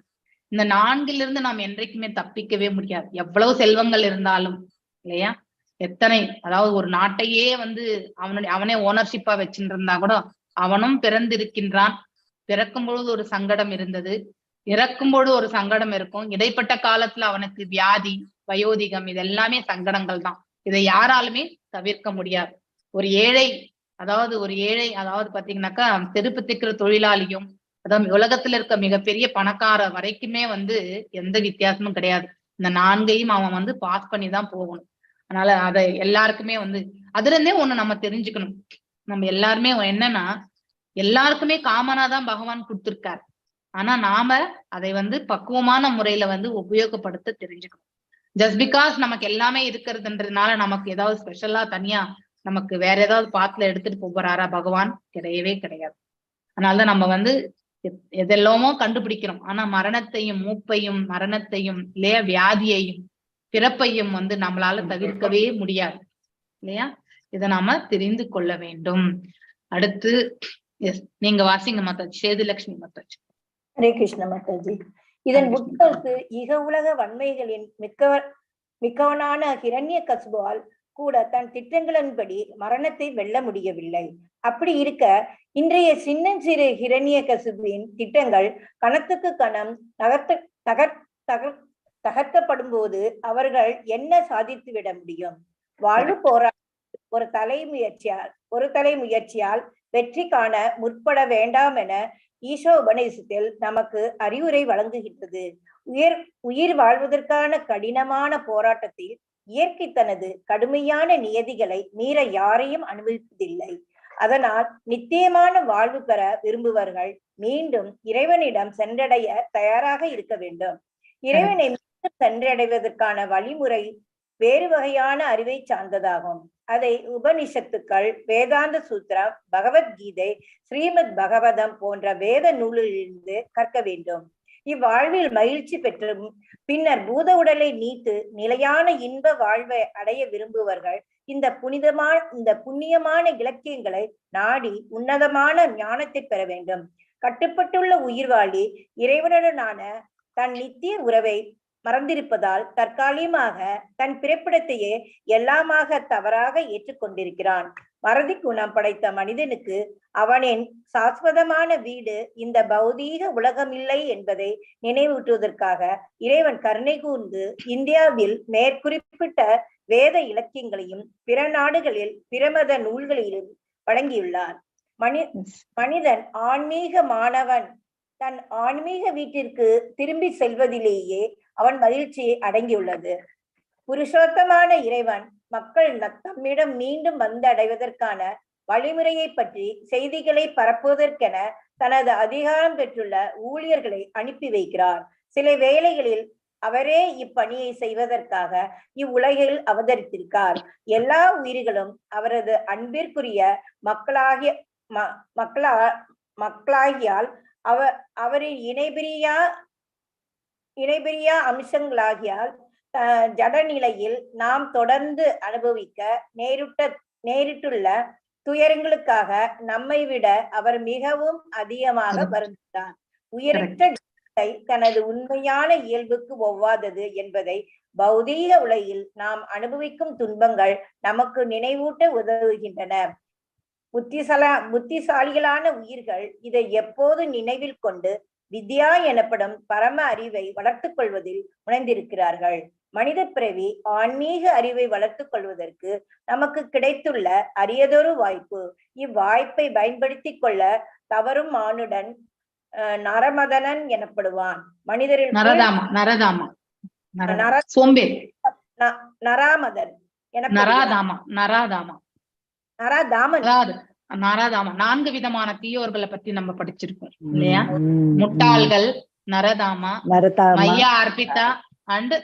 இந்த நான்கிலிருந்து நாம் என்றைக்குமே தப்பிக்கவே முடியாது, எவ்வளவு செல்வங்கள் இருந்தாலும் இல்லையா? எத்தனை, அதாவது ஒரு நாட்டையே வந்து அவனுடைய அவனே ஓனர்ஷிப்பா வச்சுட்டு இருந்தா கூட அவனும் பிறந்திருக்கின்றான். பிறக்கும் பொழுது ஒரு சங்கடம் இருந்தது, இறக்கும் பொழுது ஒரு சங்கடம் இருக்கும். இடைப்பட்ட காலத்துல அவனுக்கு வியாதி, வயோதிகம், இது எல்லாமே சங்கடங்கள் தான். இதை யாராலுமே தவிர்க்க முடியாது. ஒரு ஏழை, அதாவது ஒரு ஏழை, அதாவது பாத்தீங்கன்னாக்கா செருப்பு தைக்கிற தொழிலாளியும் அதாவது உலகத்துல இருக்க மிகப்பெரிய பணக்கார வரைக்குமே வந்து எந்த வித்தியாசமும் கிடையாது. இந்த நான்கையும் அவன் வந்து பாஸ் பண்ணி தான் போகணும். அதனால அதை எல்லாருக்குமே வந்து அதுல இருந்தே ஒண்ணு நம்ம தெரிஞ்சுக்கணும். நம்ம எல்லாருமே என்னன்னா எல்லாருக்குமே காமனா தான் பகவான் கொடுத்திருக்காரு. ஆனா நாம அதை வந்து பக்குவமான முறையில வந்து உபயோகப்படுத்த தெரிஞ்சுக்கணும். ஜஸ்ட் because நமக்கு எல்லாமே இருக்கிறதுன்றதுனால நமக்கு ஏதாவது ஸ்பெஷலா தனியா நமக்கு வேற ஏதாவது பாத்துல எடுத்துட்டு போறாரா பகவான்? கிடையவே கிடையாது. அதனாலதான் நம்ம வந்து எதெல்லாமோ கண்டுபிடிக்கிறோம். ஆனா மரணத்தையும் மூப்பையும் மரணத்தையும் இல்லையா, வியாதியையும் பிறப்பையும் வந்து நம்மளால தவிர்க்கவே முடியாது இல்லையா? இதை நாம தெரிந்து கொள்ள வேண்டும். அடுத்து எஸ், நீங்க வாசிங்க மாதாஜி. சேதுலட்சுமி மாதாஜி. ஹரே கிருஷ்ண மாதாஜி. இதன் ஹரே கிருஷ்ணா. உட்கருத்து, இக உலக வன்மைகளின் மிக்கவனான ஹிரண்ய கசுபால் கூட தன் திட்டங்களின்படி மரணத்தை வெல்ல முடியவில்லை. அப்படி இருக்க இன்றைய சின்னஞ்சிறு ஹிரண்ய கசுபின் திட்டங்கள் கணத்துக்கு கணம் நகர்த்த தகர் தகர் தகர்க்கப்படும் போது அவர்கள் என்ன சாதித்து விட முடியும்? வாழ்வு போராட்டம் ஒரு தலை முயற்சியால் வெற்றி காண முற்பட வேண்டாம் என ஈஷோ உபநிஷத்தில் நமக்கு அறிவுரை வழங்குகின்றது. உயிர் வாழ்வதற்கான கடினமான போராட்டத்தில் இயற்கை தனது கடுமையான நியதிகளை மீற யாரையும் அனுமதிப்பதில்லை. அதனால் நித்தியமான வாழ்வு பெற விரும்புவர்கள் மீண்டும் இறைவனிடம் சென்றடைய தயாராக இருக்க வேண்டும். இறைவனை மீண்டும் சென்றடைவதற்கான வழிமுறை வேறு வகையான அறிவை சார்ந்ததாகும். அதை உபனிஷத்துக்கள், வேதாந்த சூத்திரம், பகவத்கீதை, ஸ்ரீமத் பகவதம் போன்ற வேத நூலிலிருந்து கற்க வேண்டும். இவ்வாழ்வில் மகிழ்ச்சி பெற்றும் பின்னர் பூத உடலை நீத்து நிலையான இன்ப வாழ்வை அடைய விரும்புவர்கள் இந்த புண்ணியமான இலக்கியங்களை நாடி உன்னதமான ஞானத்தை பெற வேண்டும். கட்டுப்பட்டுள்ள உயிர்வாழி இறைவனுடனான தன் நித்திய உறவை மறந்திருப்பதால் தற்காலிகமாக தன் பிறப்பிடத்தையே எல்லாமாக தவறாக ஏற்றுக்கொண்டிருக்கிறான். மறதி குணம் படைத்த மனிதனுக்கு அவனின் சாஸ்வதமான வீடு இந்த பௌதீக உலகமில்லை என்பதை நினைவூட்டுவதற்காக இறைவன் கருணை கூர்ந்து இந்தியாவில் மேற்குறிப்பிட்ட வேத இலக்கியங்களையும் பிற நாடுகளில் பிரமத நூல்களிலும் வழங்கியுள்ளார். மனிதன் ஆன்மீக மாணவன் தன் ஆன்மீக வீட்டிற்கு திரும்பி செல்வதிலேயே அவன் மகிழ்ச்சியை அடங்கியுள்ளது. புருஷோத்தமான இறைவன் மக்கள் தம்மிடம் மீண்டும் வந்தடைவதற்கான வழிமுறையை பற்றி செய்திகளை பரப்புவதற்கென தனது அதிகாரம் பெற்றுள்ள ஊழியர்களை அனுப்பி வைக்கிறார். சில வேளைகளில் அவரே இப்பணியை செய்வதற்காக இவ்வுலகில் அவதரித்திருக்கார். எல்லா உயிர்களும் அவரது அன்பிற்குரிய மக்களாகியால் அவரின் இணைபிரியா அம்சங்களாகியால் ஜடநிலையில் நாம் தொடர்ந்து அனுபவிக்க நேரிட்டுள்ள துயரங்களுக்காக நம்மை விட அவர் மிகவும் அதிகமாக வருந்துகிறார். உயிரற்ற ஜடத்தை தனது உண்மையான இயல்புக்கு ஒவ்வாதது என்பதை பௌதீக உலகில் நாம் அனுபவிக்கும் துன்பங்கள் நமக்கு நினைவூட்ட உதவுகின்றன. புத்திசாலிகளான உயிர்கள் இதை எப்போது நினைவில் கொண்டு வித்யா எனப்படும் பரம அறிவை வளர்த்து கொள்வதில் முனைந்திருக்கிறார்கள். மனித பிறவி ஆன்மீக அறிவை வளர்த்து கொள்வதற்கு நமக்கு கிடைத்துள்ள அரியதொரு வாய்ப்பு. இவ்வாய்ப்பை பயன்படுத்தி கொள்ள தவறும் மானுடன் நரமதனன் எனப்படுவான். மனிதரில் நரதாமா, நரதாமா, சோம்பேறி. நராமதன் எனப்படுகிறான். நராதாமா, நராதாமா. நராதாமன். அதாவது நரதாமா 4 விதமான தீயோர்களை பத்தி நம்ம படிச்சிருக்கோம் இல்லையா? முட்டாள்கள், நரதாமா, மையா அர்ப்பிதா அண்ட்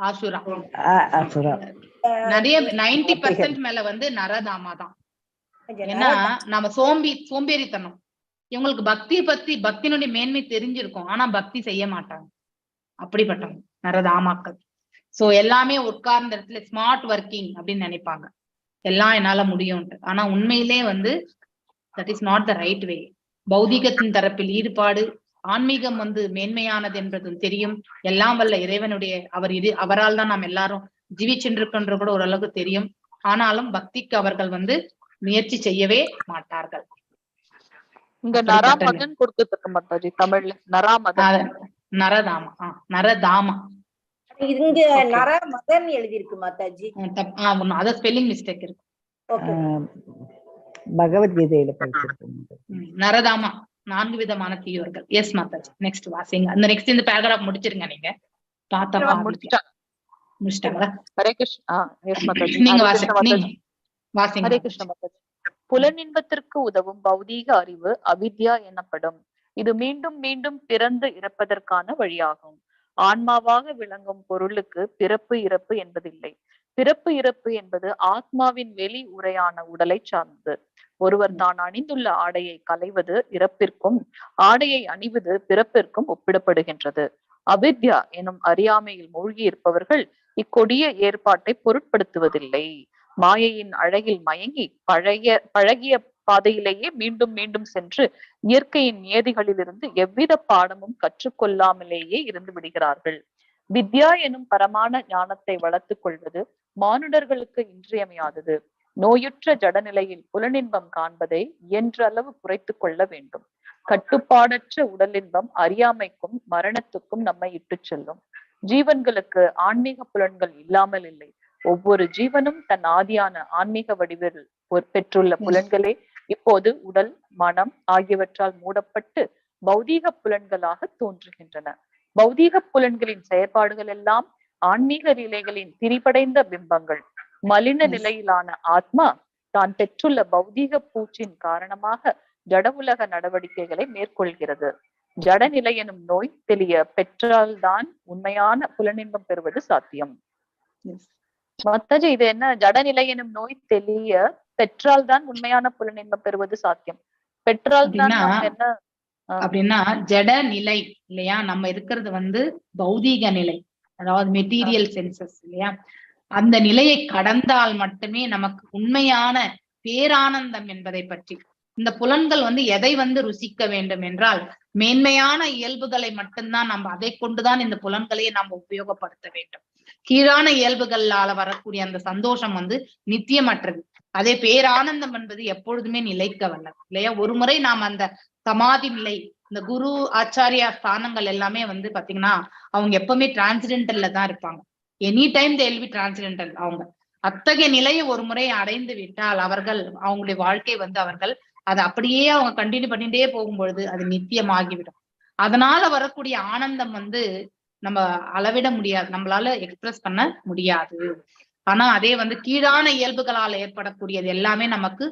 ஆசுரா. நிறைய 90% மேல வந்து நரதாமா தான். ஏன்னா நம்ம சோம்பேறித்தனம். இவங்களுக்கு பக்தி பத்தி பக்தியினுடைய மேன்மை தெரிஞ்சிருக்கும், ஆனா பக்தி செய்ய மாட்டாங்க. அப்படிப்பட்டவங்க நரதாமாக்கள். சோ எல்லாமே உட்கார்ந்த இடத்துல ஸ்மார்ட் ஒர்க்கிங் அப்படின்னு நினைப்பாங்க, எல்லாம் என்னால முடியும்ட்டு. ஆனா உண்மையிலே வந்து that is not the right way. பௌதிகத்தின் தரப்பில் ஈடுபாடு, ஆன்மீகம் வந்து மேன்மையானது என்பதும் தெரியும், எல்லாம் வல்ல இறைவனுடைய அவர் இது அவரால் தான் நாம் எல்லாரும் ஜீவிச்சென்றிருக்கின்ற கூட ஓரளவுக்கு தெரியும். ஆனாலும் பக்திக்கு அவர்கள் வந்து முயற்சி செய்யவே மாட்டார்கள். இங்க நராமதன் கொடுத்துருக்க மாட்டாரு தமிழ்ல, நராமதன், நரதாமா. நரதாமா இங்க நரமதன் எழுதி இருக்கு மாதாஜி. அத ஸ்பெல்லிங் மிஸ்டேக் இருக்கு. பகவத்கீதையில படிச்சிருக்கோம் நரதாமா 4 விதமான தீயோர்கள். எஸ் மாதாஜி, நெக்ஸ்ட் வாசிங்க. அந்த நெக்ஸ்ட் இந்த பேராகிராஃப் முடிச்சிருங்க. நீங்க பார்த்தா முடிச்சிட்டாங்களா? ஹரே கிருஷ்ணா. எஸ் மாதாஜி, நீங்க வாசிங்க. வாசிங்க. ஹரே கிருஷ்ணா மாதாஜி. புலனின்பத்திற்கு உதவும் பௌதீக அறிவு அவித்யா எனப்படும். இது மீண்டும் மீண்டும் பிறந்து இறப்பதற்கான வழியாகும். ஆன்மாவாக விளங்கும் பொருளுக்கு பிறப்பு இறப்பு என்பதில்லை. பிறப்பு இறப்பு என்பது ஆத்மாவின் வெளி உரையான உடலை சார்ந்தது. ஒருவர் தான் அணிந்துள்ள ஆடையை களைவது இறப்பிற்கும் ஆடையை அணிவது பிறப்பிற்கும் ஒப்பிடப்படுகின்றது. அவித்யா எனும் அறியாமையில் மூழ்கி இருப்பவர்கள் இக்கொடிய ஏற்பாட்டை பொருட்படுத்துவதில்லை. மாயையின் அழகில் மயங்கி பழகிய பாதையிலேயே மீண்டும் மீண்டும் சென்று இயற்கையின் நியதிகளிலிருந்து எவ்வித பாடமும் கற்றுக்கொள்ளாமலேயே இருந்து விடுகிறார்கள். வித்யா எனும் பரமான ஞானத்தை வளர்த்து கொள்வது மானுடர்களுக்கு இன்றியமையாதது. நோயுற்ற ஜடநிலையில் புலனின்பம் காண்பதை இயன்ற அளவு குறைத்து கொள்ள வேண்டும். கட்டுப்பாடற்ற உடலின்பம் அறியாமைக்கும் மரணத்துக்கும் நம்மை இட்டு செல்லும். ஜீவன்களுக்கு ஆன்மீக புலன்கள் இல்லாமல் இல்லை. ஒவ்வொரு ஜீவனும் தன் ஆதியான ஆன்மீக வடிவில் பெற்றுள்ள புலன்களே இப்போது உடல், மனம் ஆகியவற்றால் மூடப்பட்டு பௌதீக புலன்களாக தோன்றுகின்றன. பௌதீக புலன்களின் செயற்பாடுகள் எல்லாம் ஆன்மீக நிலைகளின் திரிபடைந்த பிம்பங்கள். மலின நிலையிலான ஆத்மா தான் பெற்றுள்ள பௌதீக பூச்சின் காரணமாக ஜட உலக நடவடிக்கைகளை மேற்கொள்கிறது. ஜடநிலை எனும் நோய் தெளிய பெற்றால்தான் உண்மையான புலனின்பம் பெறுவது சாத்தியம். மத்தஜி, இது என்ன? ஜடநிலை எனும் நோய் தெளிய பெற்றால் தான் உண்மையான புலனின்பம் பெறுவது சாத்தியம். பெற்றால் தான் என்ன அப்படின்னா ஜட நிலை இல்லையா, நம்ம இருக்கிறது வந்து பௌதீக நிலை, அதாவது மெட்டீரியல் சென்சஸ் இல்லையா. அந்த நிலையை கடந்தால் மட்டுமே நமக்கு உண்மையான பேரானந்தம் என்பதை பற்றி இந்த புலன்கள் வந்து எதை வந்து ருசிக்க வேண்டும் என்றால் மேன்மையான இயல்புகளை மட்டும்தான் நம்ம அதை கொண்டுதான் இந்த புலன்களையே நாம் உபயோகப்படுத்த வேண்டும். கீழான இயல்புகளால வரக்கூடிய அந்த சந்தோஷம் வந்து நித்தியமற்றது. அதே பேரானந்தம் என்பது எப்பொழுதுமே நிலைக்க வல்லது இல்லையா. ஒரு முறை நாம் அந்த சமாதி நிலை, இந்த குரு ஆச்சாரியா ஸ்தானங்கள் எல்லாமே வந்து பாத்தீங்கன்னா அவங்க எப்பவுமே டிரான்சிடென்டல்ல தான் இருப்பாங்க. Any time they will be transcendental. அவங்க அத்தகைய நிலையை ஒரு முறை அடைந்து விட்டால் அவர்கள் அவங்களுடைய வாழ்க்கை வந்து அவர்கள் அதை அப்படியே அவங்க கண்டினியூ பண்ணிட்டே போகும்பொழுது அது நித்தியமாகிவிடும். அதனால வரக்கூடிய ஆனந்தம் வந்து நம்ம அளவிட முடியாது, நம்மளால எக்ஸ்பிரஸ் பண்ண முடியாது. ஆனா அதே வந்து கீழான இயல்புகளால் ஏற்படக்கூடியது எல்லாமே நமக்கு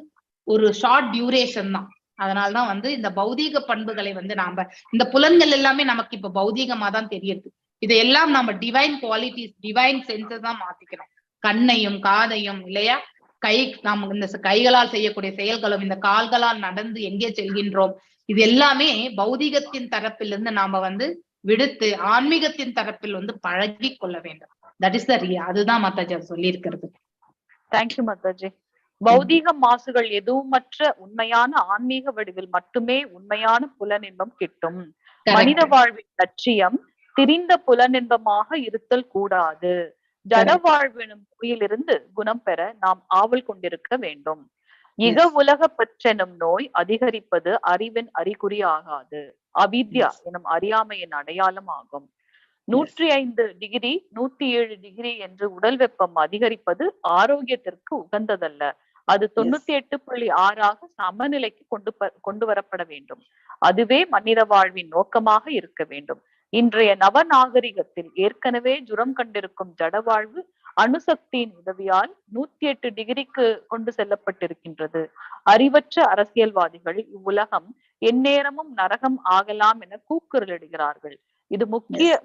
ஒரு ஷார்ட் டியூரேஷன் தான். அதனால்தான் வந்து இந்த பௌதீக பண்புகளை வந்து நாம இந்த புலன்கள் எல்லாமே நமக்கு இப்ப பௌதீகமா தான் தெரியுது. இதையெல்லாம் நாம டிவைன் குவாலிட்டிஸ், டிவைன் சென்சஸ் தான் மாத்திக்கணும். கண்ணையும் காதையும் இல்லையா, கை, நாம் இந்த கைகளால் செய்யக்கூடிய செயல்களும் இந்த கால்களால் நடந்து எங்கே செல்கின்றோம், இது எல்லாமே பௌதீகத்தின் தரப்பிலிருந்து நாம வந்து விடுத்து ஆன்மீகத்தின் தரப்பில் வந்து பழகி கொள்ள வேண்டும். That is the Riya. அதுதான் மாதாஜி சொல்லி இருக்கிறது. Thank you Mataji. பௌதீக மாசுகள் எதுவுமற்ற உண்மையான ஆன்மீக வடிவில் மட்டுமே உண்மையான புலனின்பம் கிட்டும். மனித வாழ்வின் லட்சியம் திரிந்த புலனின்பமாக இருத்தல் கூடாது. ஜட வாழ்வினும் நோயிலிருந்து குணம் பெற நாம் ஆவல் கொண்டிருக்க வேண்டும். இக உலக பற்றெனும் நோய் அதிகரிப்பது அறிவின் அறிகுறி ஆகாது, அவித்யா எனும் அறியாமையின் அடையாளம் ஆகும். 105 டிகிரி 107 டிகிரி என்று உடல் வெப்பம் அதிகரிப்பது ஆரோக்கியத்திற்கு உகந்ததல்ல. அது 98.6 சமநிலைக்கு கொண்டு வரப்பட வேண்டும். அதுவே மனித வாழ்வின் நோக்கமாக இருக்க வேண்டும். இன்றைய நவநாகரிகத்தில் ஏற்கனவே ஜுரம் கண்டிருக்கும் ஜடவாழ்வு அணுசக்தியின் உதவியால் 108 டிகிரிக்கு கொண்டு செல்லப்பட்டிருக்கின்றது. அறிவற்ற அரசியல்வாதிகள் இவ்வுலகம் எந்நேரமும் நரகம் ஆகலாம் என கூக்குரலிடுகிறார்கள். இது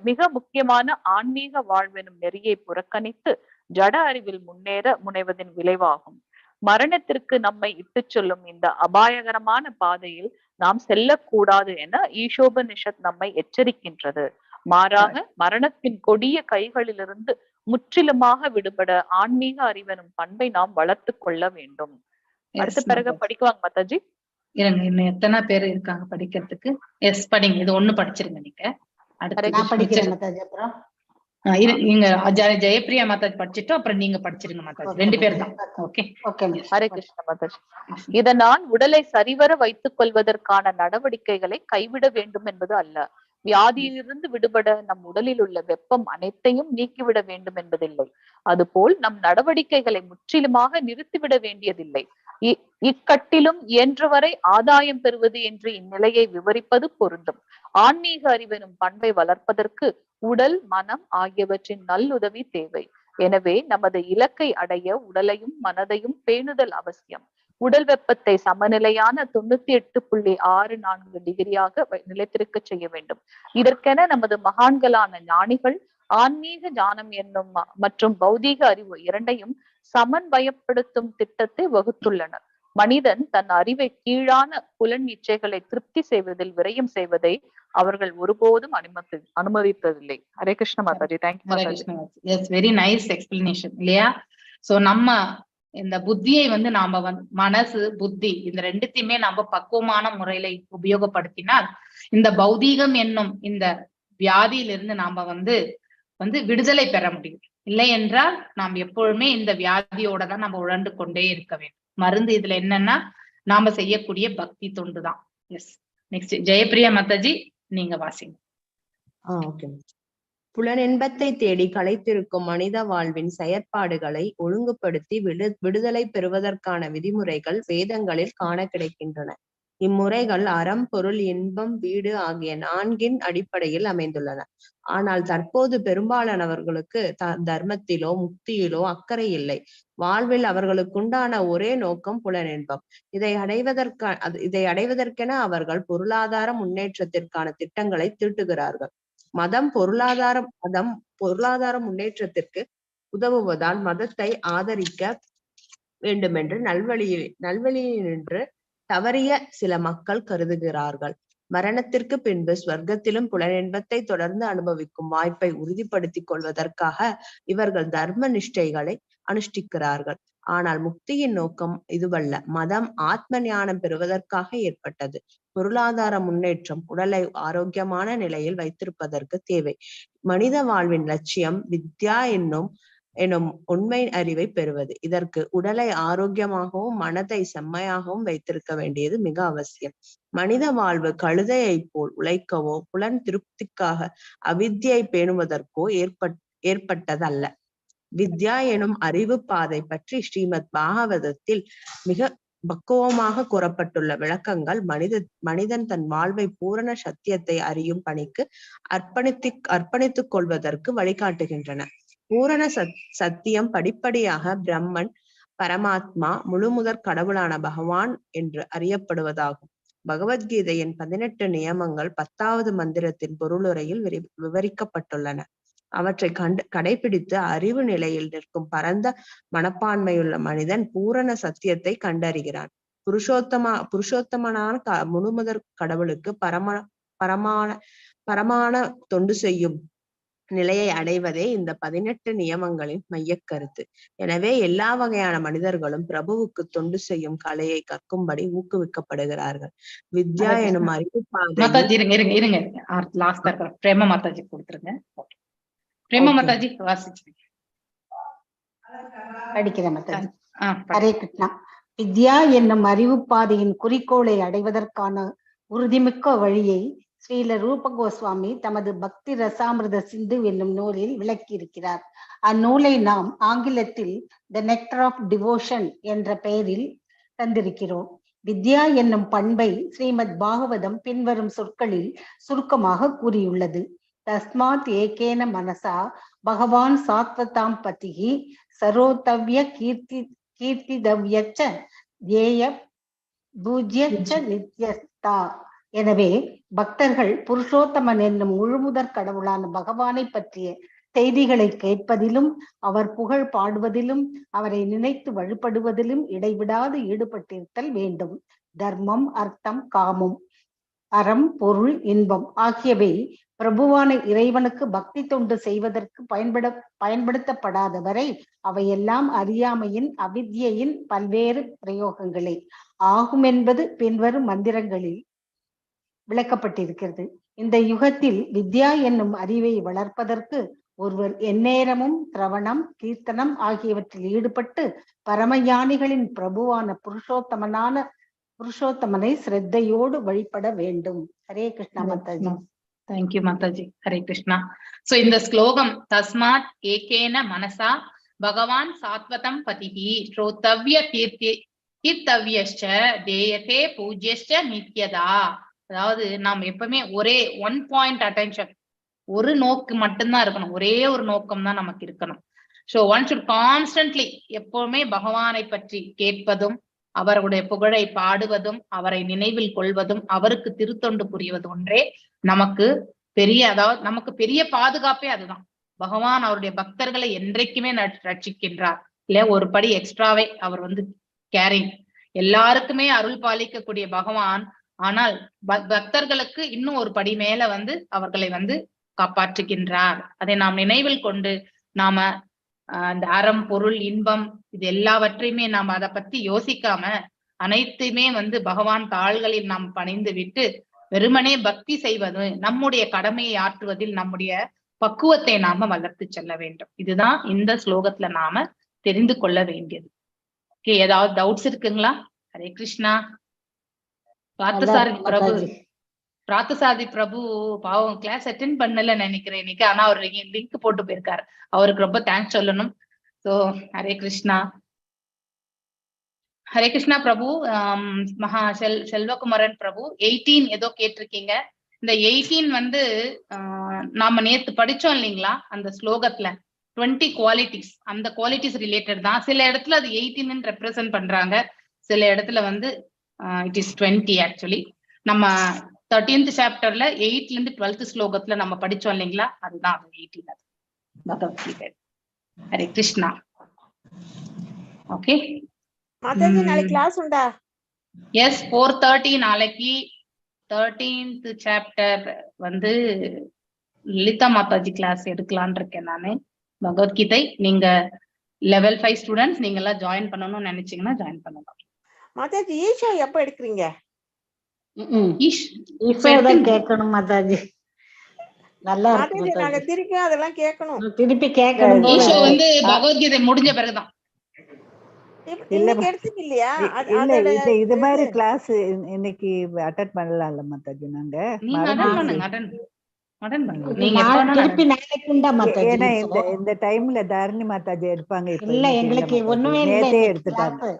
மிக முக்கியமான ஆன்மீக வாழ்வெனும் நெறியை புறக்கணித்து ஜட அறிவில் முன்னேற முனைவதின் விளைவாகும். மரணத்திற்கு நம்மை இட்டுச் செல்லும் இந்த அபாயகரமான பாதையில் நாம் செல்லக்கூடாது என ஈஷோபனிஷத் நம்மை எச்சரிக்கின்றது. மாறாக மரணத்தின் கொடிய கைகளிலிருந்து முற்றிலுமாக விடுபட ஆன்மீக அறிவெனும் பண்பை நாம் வளர்த்து கொள்ள வேண்டும். அடுத்த பிறகு படிக்குவாங்க மாதாஜி. இருங்க, இன்னும் எத்தனை பேர் இருக்காங்க படிக்கிறதுக்கு? எஸ், படிங்க. இது ஒண்ணு படிச்சிருங்க நீங்க. அடுத்து நான் படிக்கிறேன் மாதாஜி. அப்புறம் நீங்க ஜெயப்பிரியா மாதாஜி படிச்சிட்டோம், அப்புறம் நீங்க படிச்சிருங்க மாதாஜி. ரெண்டு பேர் தான். Okay okay. ஹரே கிருஷ்ண மாதாஜி. இதனால் உடலை சரிவர வைத்துக் கொள்வதற்கான நடவடிக்கைகளை கைவிட வேண்டும் என்பது அல்ல. வியாதியிலிருந்து விடுபட நம் உடலில் உள்ள வெப்பம் அனைத்தையும் நீக்கிவிட வேண்டும் என்பதில்லை. அதுபோல் நம் நடவடிக்கைகளை முற்றிலுமாக நிறுத்திவிட வேண்டியதில்லை. இக்கட்டிலும் இயன்றவரை ஆதாயம் பெறுவது என்று இந்நிலையை விவரிப்பது பொருந்தும். ஆன்மீக அறிவெனும் பண்பை வளர்ப்பதற்கு உடல், மனம் ஆகியவற்றின் நல்லுதவி தேவை. எனவே நமது இலக்கை அடைய உடலையும் மனதையும் பேணுதல் அவசியம். உடல் வெப்பத்தை சமநிலையான 98.64 டிகிரியாக நிலைத்திருக்க செய்ய வேண்டும். இதற்கென நமது மகான்களான ஞானிகள் ஆன்மீக ஞானம் என்னும் மற்றும் பௌதீக அறிவு இரண்டையும் சமன்வயப்படுத்தும் திட்டத்தை வகுத்துள்ளனர். மனிதன் தன் அறிவை கீழான புலன் இச்சைகளை திருப்தி செய்வதில் விரயம் செய்வதை அவர்கள் ஒருபோதும் அனுமதிப்பதில்லை. ஹரே கிருஷ்ண மாதாஜி. Thank you Hare Mataji. Krishna. Yes, very nice explanation இல்லையா? சோ நம்ம இந்த புத்தியை வந்து நாம வந்து மனசு, புத்தி இந்த ரெண்டுத்தையுமே நாம பக்குவமான முறையில உபயோகப்படுத்தினால் இந்த பௌதீகம் என்னும் இந்த வியாதியிலிருந்து நாம வந்து வந்து விடுதலை பெற முடியும். இல்லை என்றால் நாம் எப்பொழுதுமே இந்த வியாதியோட தான் நம்ம உழண்டு கொண்டே இருக்க வேண்டும். மருந்து இதுல என்னன்னா நாம செய்யக்கூடிய பக்தி தொண்டு தான். எஸ், நெக்ஸ்ட் ஜெயப்பிரியா மாதாஜி, நீங்க வாசிங்க. ஓகே. புலனின்பத்தை தேடி களைத்திருக்கும் மனித வாழ்வின் செயற்பாடுகளை ஒழுங்குபடுத்தி விடுதலை பெறுவதற்கான விதிமுறைகள் வேதங்களில் காண கிடைக்கின்றன. இம்முறைகள் அறம், பொருள், இன்பம், வீடு ஆகிய நான்கின் அடிப்படையில் அமைந்துள்ளன. ஆனால் தற்போது பெரும்பாலானவர்களுக்கு தர்மத்திலோ முக்தியிலோ அக்கறை இல்லை. வாழ்வில் அவர்களுக்குண்டான ஒரே நோக்கம் புலனின்பம். இதை அடைவதற்கென அவர்கள் பொருளாதார முன்னேற்றத்திற்கான திட்டங்களை தீட்டுகிறார்கள். மதம் பொருளாதார முன்னேற்றத்திற்கு உதவுவதால் மதத்தை ஆதரிக்க வேண்டுமென்று நல்வழியில் நின்று தவறிய சில மக்கள் கருதுகிறார்கள். மரணத்திற்கு பின்பு ஸ்வர்க்கத்திலும் புலனின்பத்தை தொடர்ந்து அனுபவிக்கும் வாய்ப்பை உறுதிப்படுத்திக் கொள்வதற்காக இவர்கள் தர்ம நிஷ்டைகளை அனுஷ்டிக்கிறார்கள். ஆனால் முக்தியின் நோக்கம் இதுவல்ல. மதம் ஆத்ம ஞானம் பெறுவதற்காக ஏற்பட்டது. பொருளாதார முன்னேற்றம் உடலை ஆரோக்கியமான நிலையில் வைத்திருப்பதற்கு தேவை. மனித வாழ்வின் லட்சியம் வித்யா எனும் உண்மை அறிவை பெறுவது. இதற்கு உடலை ஆரோக்கியமாகவும் மனதை செம்மையாகவும் வைத்திருக்க வேண்டியது மிக அவசியம். மனித வாழ்வு கழுதையை போல் உழைக்கவோ புலன் திருப்திக்காக அவித்யை பேணுவதற்கோ ஏற்பட்டதல்ல. வித்யா எனும் அறிவு பாதை பற்றி ஸ்ரீமத் பாகவதத்தில் மிக பக்குவமாக கூறப்பட்டுள்ள விளக்கங்கள் மனிதன் தன் வாழ்வை பூரண சத்தியத்தை அறியும் பணிக்கு அர்ப்பணித்துக் கொள்வதற்கு வழிகாட்டுகின்றன. பூரண சத்தியம் படிப்படியாக பிரம்மன், பரமாத்மா, முழுமுதற் கடவுளான பகவான் என்று அறியப்படுவதாகும். பகவத்கீதையின் 18 நியமங்கள் 10வது மந்திரத்தின் பொருளுரையில் விவரிக்கப்பட்டுள்ளன. அவற்றை கடைபிடித்து அறிவு நிலையில் நிற்கும் பரந்த மனப்பான்மையுள்ள மனிதன் பூரண சத்தியத்தை கண்டறிகிறான். புருஷோத்தமனான முழுமுதற் கடவுளுக்கு பரமான தொண்டு செய்யும் நிலையை அடைவதே இந்த 18 நியமங்களின் மையக்கருத்து. எனவே எல்லா வகையான மனிதர்களும் பிரபுவுக்கு தொண்டு செய்யும் கலையை கற்கும்படி ஊக்குவிக்கப்படுகிறார்கள். வித்யா எனும் அறிவு மாதாஜி, இருங்க இருங்க இருங்க, லாஸ்ட் பிரேம மாதாஜி கொடுத்துருங்க. பிரேம மாதாஜி வாசிச்சிருங்க. படிக்கிறேன் மாதாஜி. ஹரே கிருஷ்ணா. வித்யா என்னும் அறிவு பாதையின் குறிக்கோளை அடைவதற்கான உறுதிமிக்க வழியை ஸ்ரீல ரூப கோஸ்வாமி தமது பக்தி ரசாமிருத சிந்து என்னும் நூலில் விளக்கியிருக்கிறார். அந்நூலை நாம் ஆங்கிலத்தில் த நெக்டர் ஆஃப் டிவோஷன் என்ற பெயரில் தந்திருக்கிறோம். வித்யா என்னும் பண்பை ஸ்ரீமத் பாகவதம் பின்வரும் சொற்களில் சுருக்கமாக கூறியுள்ளது. தஸ்மாத் ஏகேன மனசா பகவான் சாத்வதாம் பதிஹி சரோதவ்ய கீர்த்தி கீர்த்திதவ்யச்ச தேய பூஜ்யச்ச நித்யஸ்தா. எனவே பக்தர்கள் புருஷோத்தமன் என்னும் முழுமுதற் கடவுளான பகவானை பற்றிய செய்திகளை கேட்பதிலும் அவர் புகழ் பாடுவதிலும் அவரை நினைத்து வழிபடுவதிலும் இடைவிடாது ஈடுபட்டிருத்தல் வேண்டும். தர்மம், அர்த்தம், காமம், அறம், பொருள், இன்பம் ஆகியவை பிரபுவான இறைவனுக்கு பக்தி தொண்டு செய்வதற்கு பயன்படுத்தப்படாத வரை அவையெல்லாம் அறியாமையின் அவித்யையின் பல்வேறு பிரயோகங்களே ஆகும் என்பது பின்வரும் மந்திரங்களில் விளக்கப்பட்டிருக்கிறது. இந்த யுகத்தில் வித்யா என்னும் அறிவை வளர்ப்பதற்கு ஒருவர் எந்நேரமும் சிரவணம், கீர்த்தனம் ஆகியவற்றில் ஈடுபட்டு பரமஞானிகளின் பிரபுவான புருஷோத்தமனை சிரத்தையோடு வழிபட வேண்டும். Hare Krishna Mataji. Thank you Mataji. Hare Krishna. So இந்த ஸ்லோகம் தஸ்மாத் ஏகேன மனசா பகவான் சாத்வதம் பதிஹி ஸ்ரோதவ்ய கீர்த்தி கீர்த்தவ்யஷ்ச தேயதே பூஜ்யஷ்ச நித்யதா. அதாவது நாம் எப்பவுமே ஒரே ஒன் பாயிண்ட் அட்டென்ஷன், ஒரு நோக்கு மட்டும்தான் இருக்கணும், ஒரே ஒரு நோக்கம் தான் நமக்கு இருக்கணும். சோ ஒன் should constantly எப்பவுமே பகவானை பற்றி கேட்பதும் அவருடைய புகழை பாடுவதும் அவரை நினைவில் கொள்வதும் அவருக்கு திருத்தொண்டு புரிவது ஒன்றே நமக்கு பெரிய, அதாவது நமக்கு பெரிய பாதுகாப்பே அதுதான். பகவான் அவருடைய பக்தர்களை என்றைக்குமே ரட்சிக்கின்றார் இல்லையா? ஒரு படி எக்ஸ்ட்ராவே அவர் வந்து கேரிங், எல்லாருக்குமே அருள் பாலிக்கக்கூடிய பகவான். ஆனால் பக்தர்களுக்கு இன்னும் ஒரு படி மேல வந்து அவர்களை வந்து காப்பாற்றுகின்றார். அதை நாம் நினைவில் கொண்டு நாம அந்த அறம், பொருள், இன்பம் இது எல்லாவற்றையுமே நாம் அதை பத்தி யோசிக்காம அனைத்துமே வந்து பகவான் தாள்களில் நாம் பணிந்து விட்டு வெறுமனே பக்தி செய்வது நம்முடைய கடமையை ஆற்றுவதில் நம்முடைய பக்குவத்தை நாம வளர்த்து செல்ல வேண்டும். இதுதான் இந்த ஸ்லோகத்துல நாம தெரிந்து கொள்ள வேண்டியது. ஓகே, ஏதாவது டவுட்ஸ் இருக்குங்களா? ஹரே கிருஷ்ணா. பார்த்தசாரதி பிரபு, பார்த்தசாரதி பிரபு பாவம் கிளாஸ் அட்டென்ட் பண்ணல நினைக்கிறேன் இன்னைக்கு. ஆனா அவர் லிங்க் போட்டு போயிருக்காரு, அவருக்கு ரொம்ப thanks சொல்லணும். சோ ஹரே கிருஷ்ணா. ஹரே கிருஷ்ணா பிரபு. மகா செல்வகுமரன் பிரபு 18 ஏதோ கேட்டிருக்கீங்க. இந்த 18 வந்து நாம நேத்து படிச்சோம் இல்லைங்களா, அந்த ஸ்லோகத்துல 20 குவாலிட்டிஸ், அந்த குவாலிட்டிஸ் ரிலேட்டட் தான். சில இடத்துல அது 18 ரெப்ரசென்ட் பண்றாங்க, சில இடத்துல வந்து it is 20 actually. நம்ம 13th சாப்டர்ல 8ல இருந்து 12th ஸ்லோகத்துல நம்ம படிச்சோம் இல்லைங்களா, அதுதான் அது 18. அது பகவத்கீதை. ஹரே கிருஷ்ணா. ஓகே மாதாஜி, நாளைக்கு கிளாஸ் உண்டா? எஸ், 4:30 நாளைக்கு 13th chapter வந்து லலிதா மாதாஜி கிளாஸ் எடுக்கலாம்னு இருக்கேன் நானு. பகவத்கீதை நீங்க லெவல் 5 ஸ்டூடெண்ட்ஸ் நீங்க எல்லாம் ஜாயின் பண்ணணும்னு நினைச்சீங்கன்னா ஜாயின் பண்ணலாம். மாதாஜி, ஈஷா எப்ப எடுக்கிறீங்க? ஈஷா கேட்கணும் மாதாஜி. நல்லா இருக்கு மாதாஜி, நாங்க திருப்பி அதெல்லாம் கேட்கணும். திருப்பி கேட்கணும். ஈஷா வந்து பகவத்கீதை முடிஞ்ச பிறகுதான். இல்ல இல்ல, இது மாதிரி கிளாஸ் இன்னைக்கு அட்டெண்ட் பண்ணலாம்ல மாதாஜி? நாங்க திருப்பி நாளைக்கு உண்டா மாதாஜி? ஏன்னா இந்த டைம்ல தாரிணி மாதாஜி எடுப்பாங்க. இப்ப இல்ல, எங்களுக்கு ஒண்ணுமே இல்ல, நேத்தே எடுத்துட்டாங்க.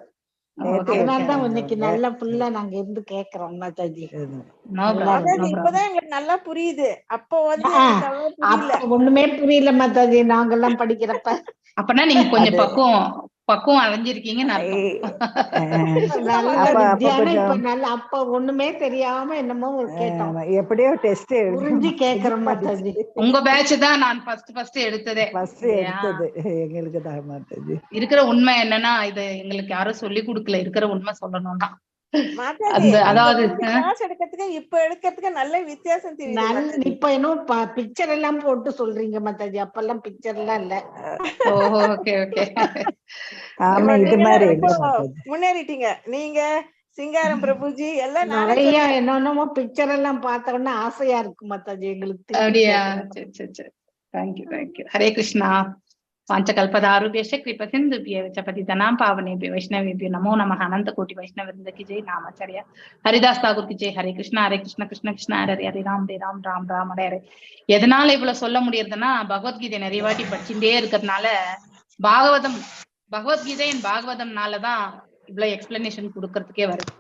அதனாலதான் இன்னைக்கு நல்லா ஃபுல்லா நாங்க இருந்து கேக்குறோம் மாதாஜி. இப்பதான் எங்களுக்கு நல்லா புரியுது. அப்ப வந்து ஒண்ணுமே புரியல மாதாஜி, நாங்கெல்லாம் படிக்கிறப்ப. அப்பனா நீங்க கொஞ்சம் பக்குவம் அடைஞ்சிருக்கீங்கன்னு அர்த்தம். அப்ப ஒண்ணுமே தெரியாம என்னமோ கேட்டோம், எப்படியோ டெஸ்ட் புரிஞ்சு கேக்குறோம் மாதாஜி. உங்க பேட்ச் தான் நான் ஃபர்ஸ்ட் எடுத்ததே. ஃபர்ஸ்ட் எடுத்தது எங்களுக்கு தான் மாதாஜி. இருக்கிற உண்மை என்னன்னா, இது எங்களுக்கு யாரும் சொல்லி கொடுக்கல, இருக்கிற உண்மை சொல்லணும்னா. அதாவது கிளாஸ் எடுக்கிறதுக்கு இப்ப எடுக்கிறதுக்கு நல்ல வித்தியாசம் தெரியுது. இப்ப இன்னும் பிக்சர் எல்லாம் போட்டு சொல்றீங்க மாதாஜி, அப்பெல்லாம் பிக்சர் எல்லாம் இல்ல. ஓகே ஓகே, ஆமா, இது மாதிரி முன்னேறிட்டீங்க நீங்க. சிங்காரம் பிரபுஜி எல்லாம் நிறைய என்னென்னமோ பிக்சர் எல்லாம் பார்த்த உடனே ஆசையா இருக்கு மாதாஜி எங்களுக்கு. அப்படியா? சரி சரி சரி, thank you thank you. Hare Krishna. வாஞ்சகல்பதாருபேஷ கிருப சிந்துபிய பதிதனாம் பாவனேபிய வைஷ்ணவேபியோ நமோ நம. அனந்த கோட்டி வைஷ்ணவ கி ஜெய். நாமாச்சாரியா ஹரிதாஸ் தாகூர் கி ஜெய். ஹரே கிருஷ்ணா ஹரே கிருஷ்ண கிருஷ்ண கிருஷ்ண ஹரே ஹரே, ஹரே ராம் ஹரே ராம் ராம் ராம் ஹரே ஹரே. எதனால இவ்வளவு சொல்ல முடியறதுன்னா, பகவத்கீதை நிறைய வாட்டி படிச்சுட்டே இருக்கிறதுனால, பாகவதம் பகவத்கீதை என் பாகவதம்னாலதான் இவ்வளவு எக்ஸ்பிளனேஷன் கொடுக்கறதுக்கே வருது.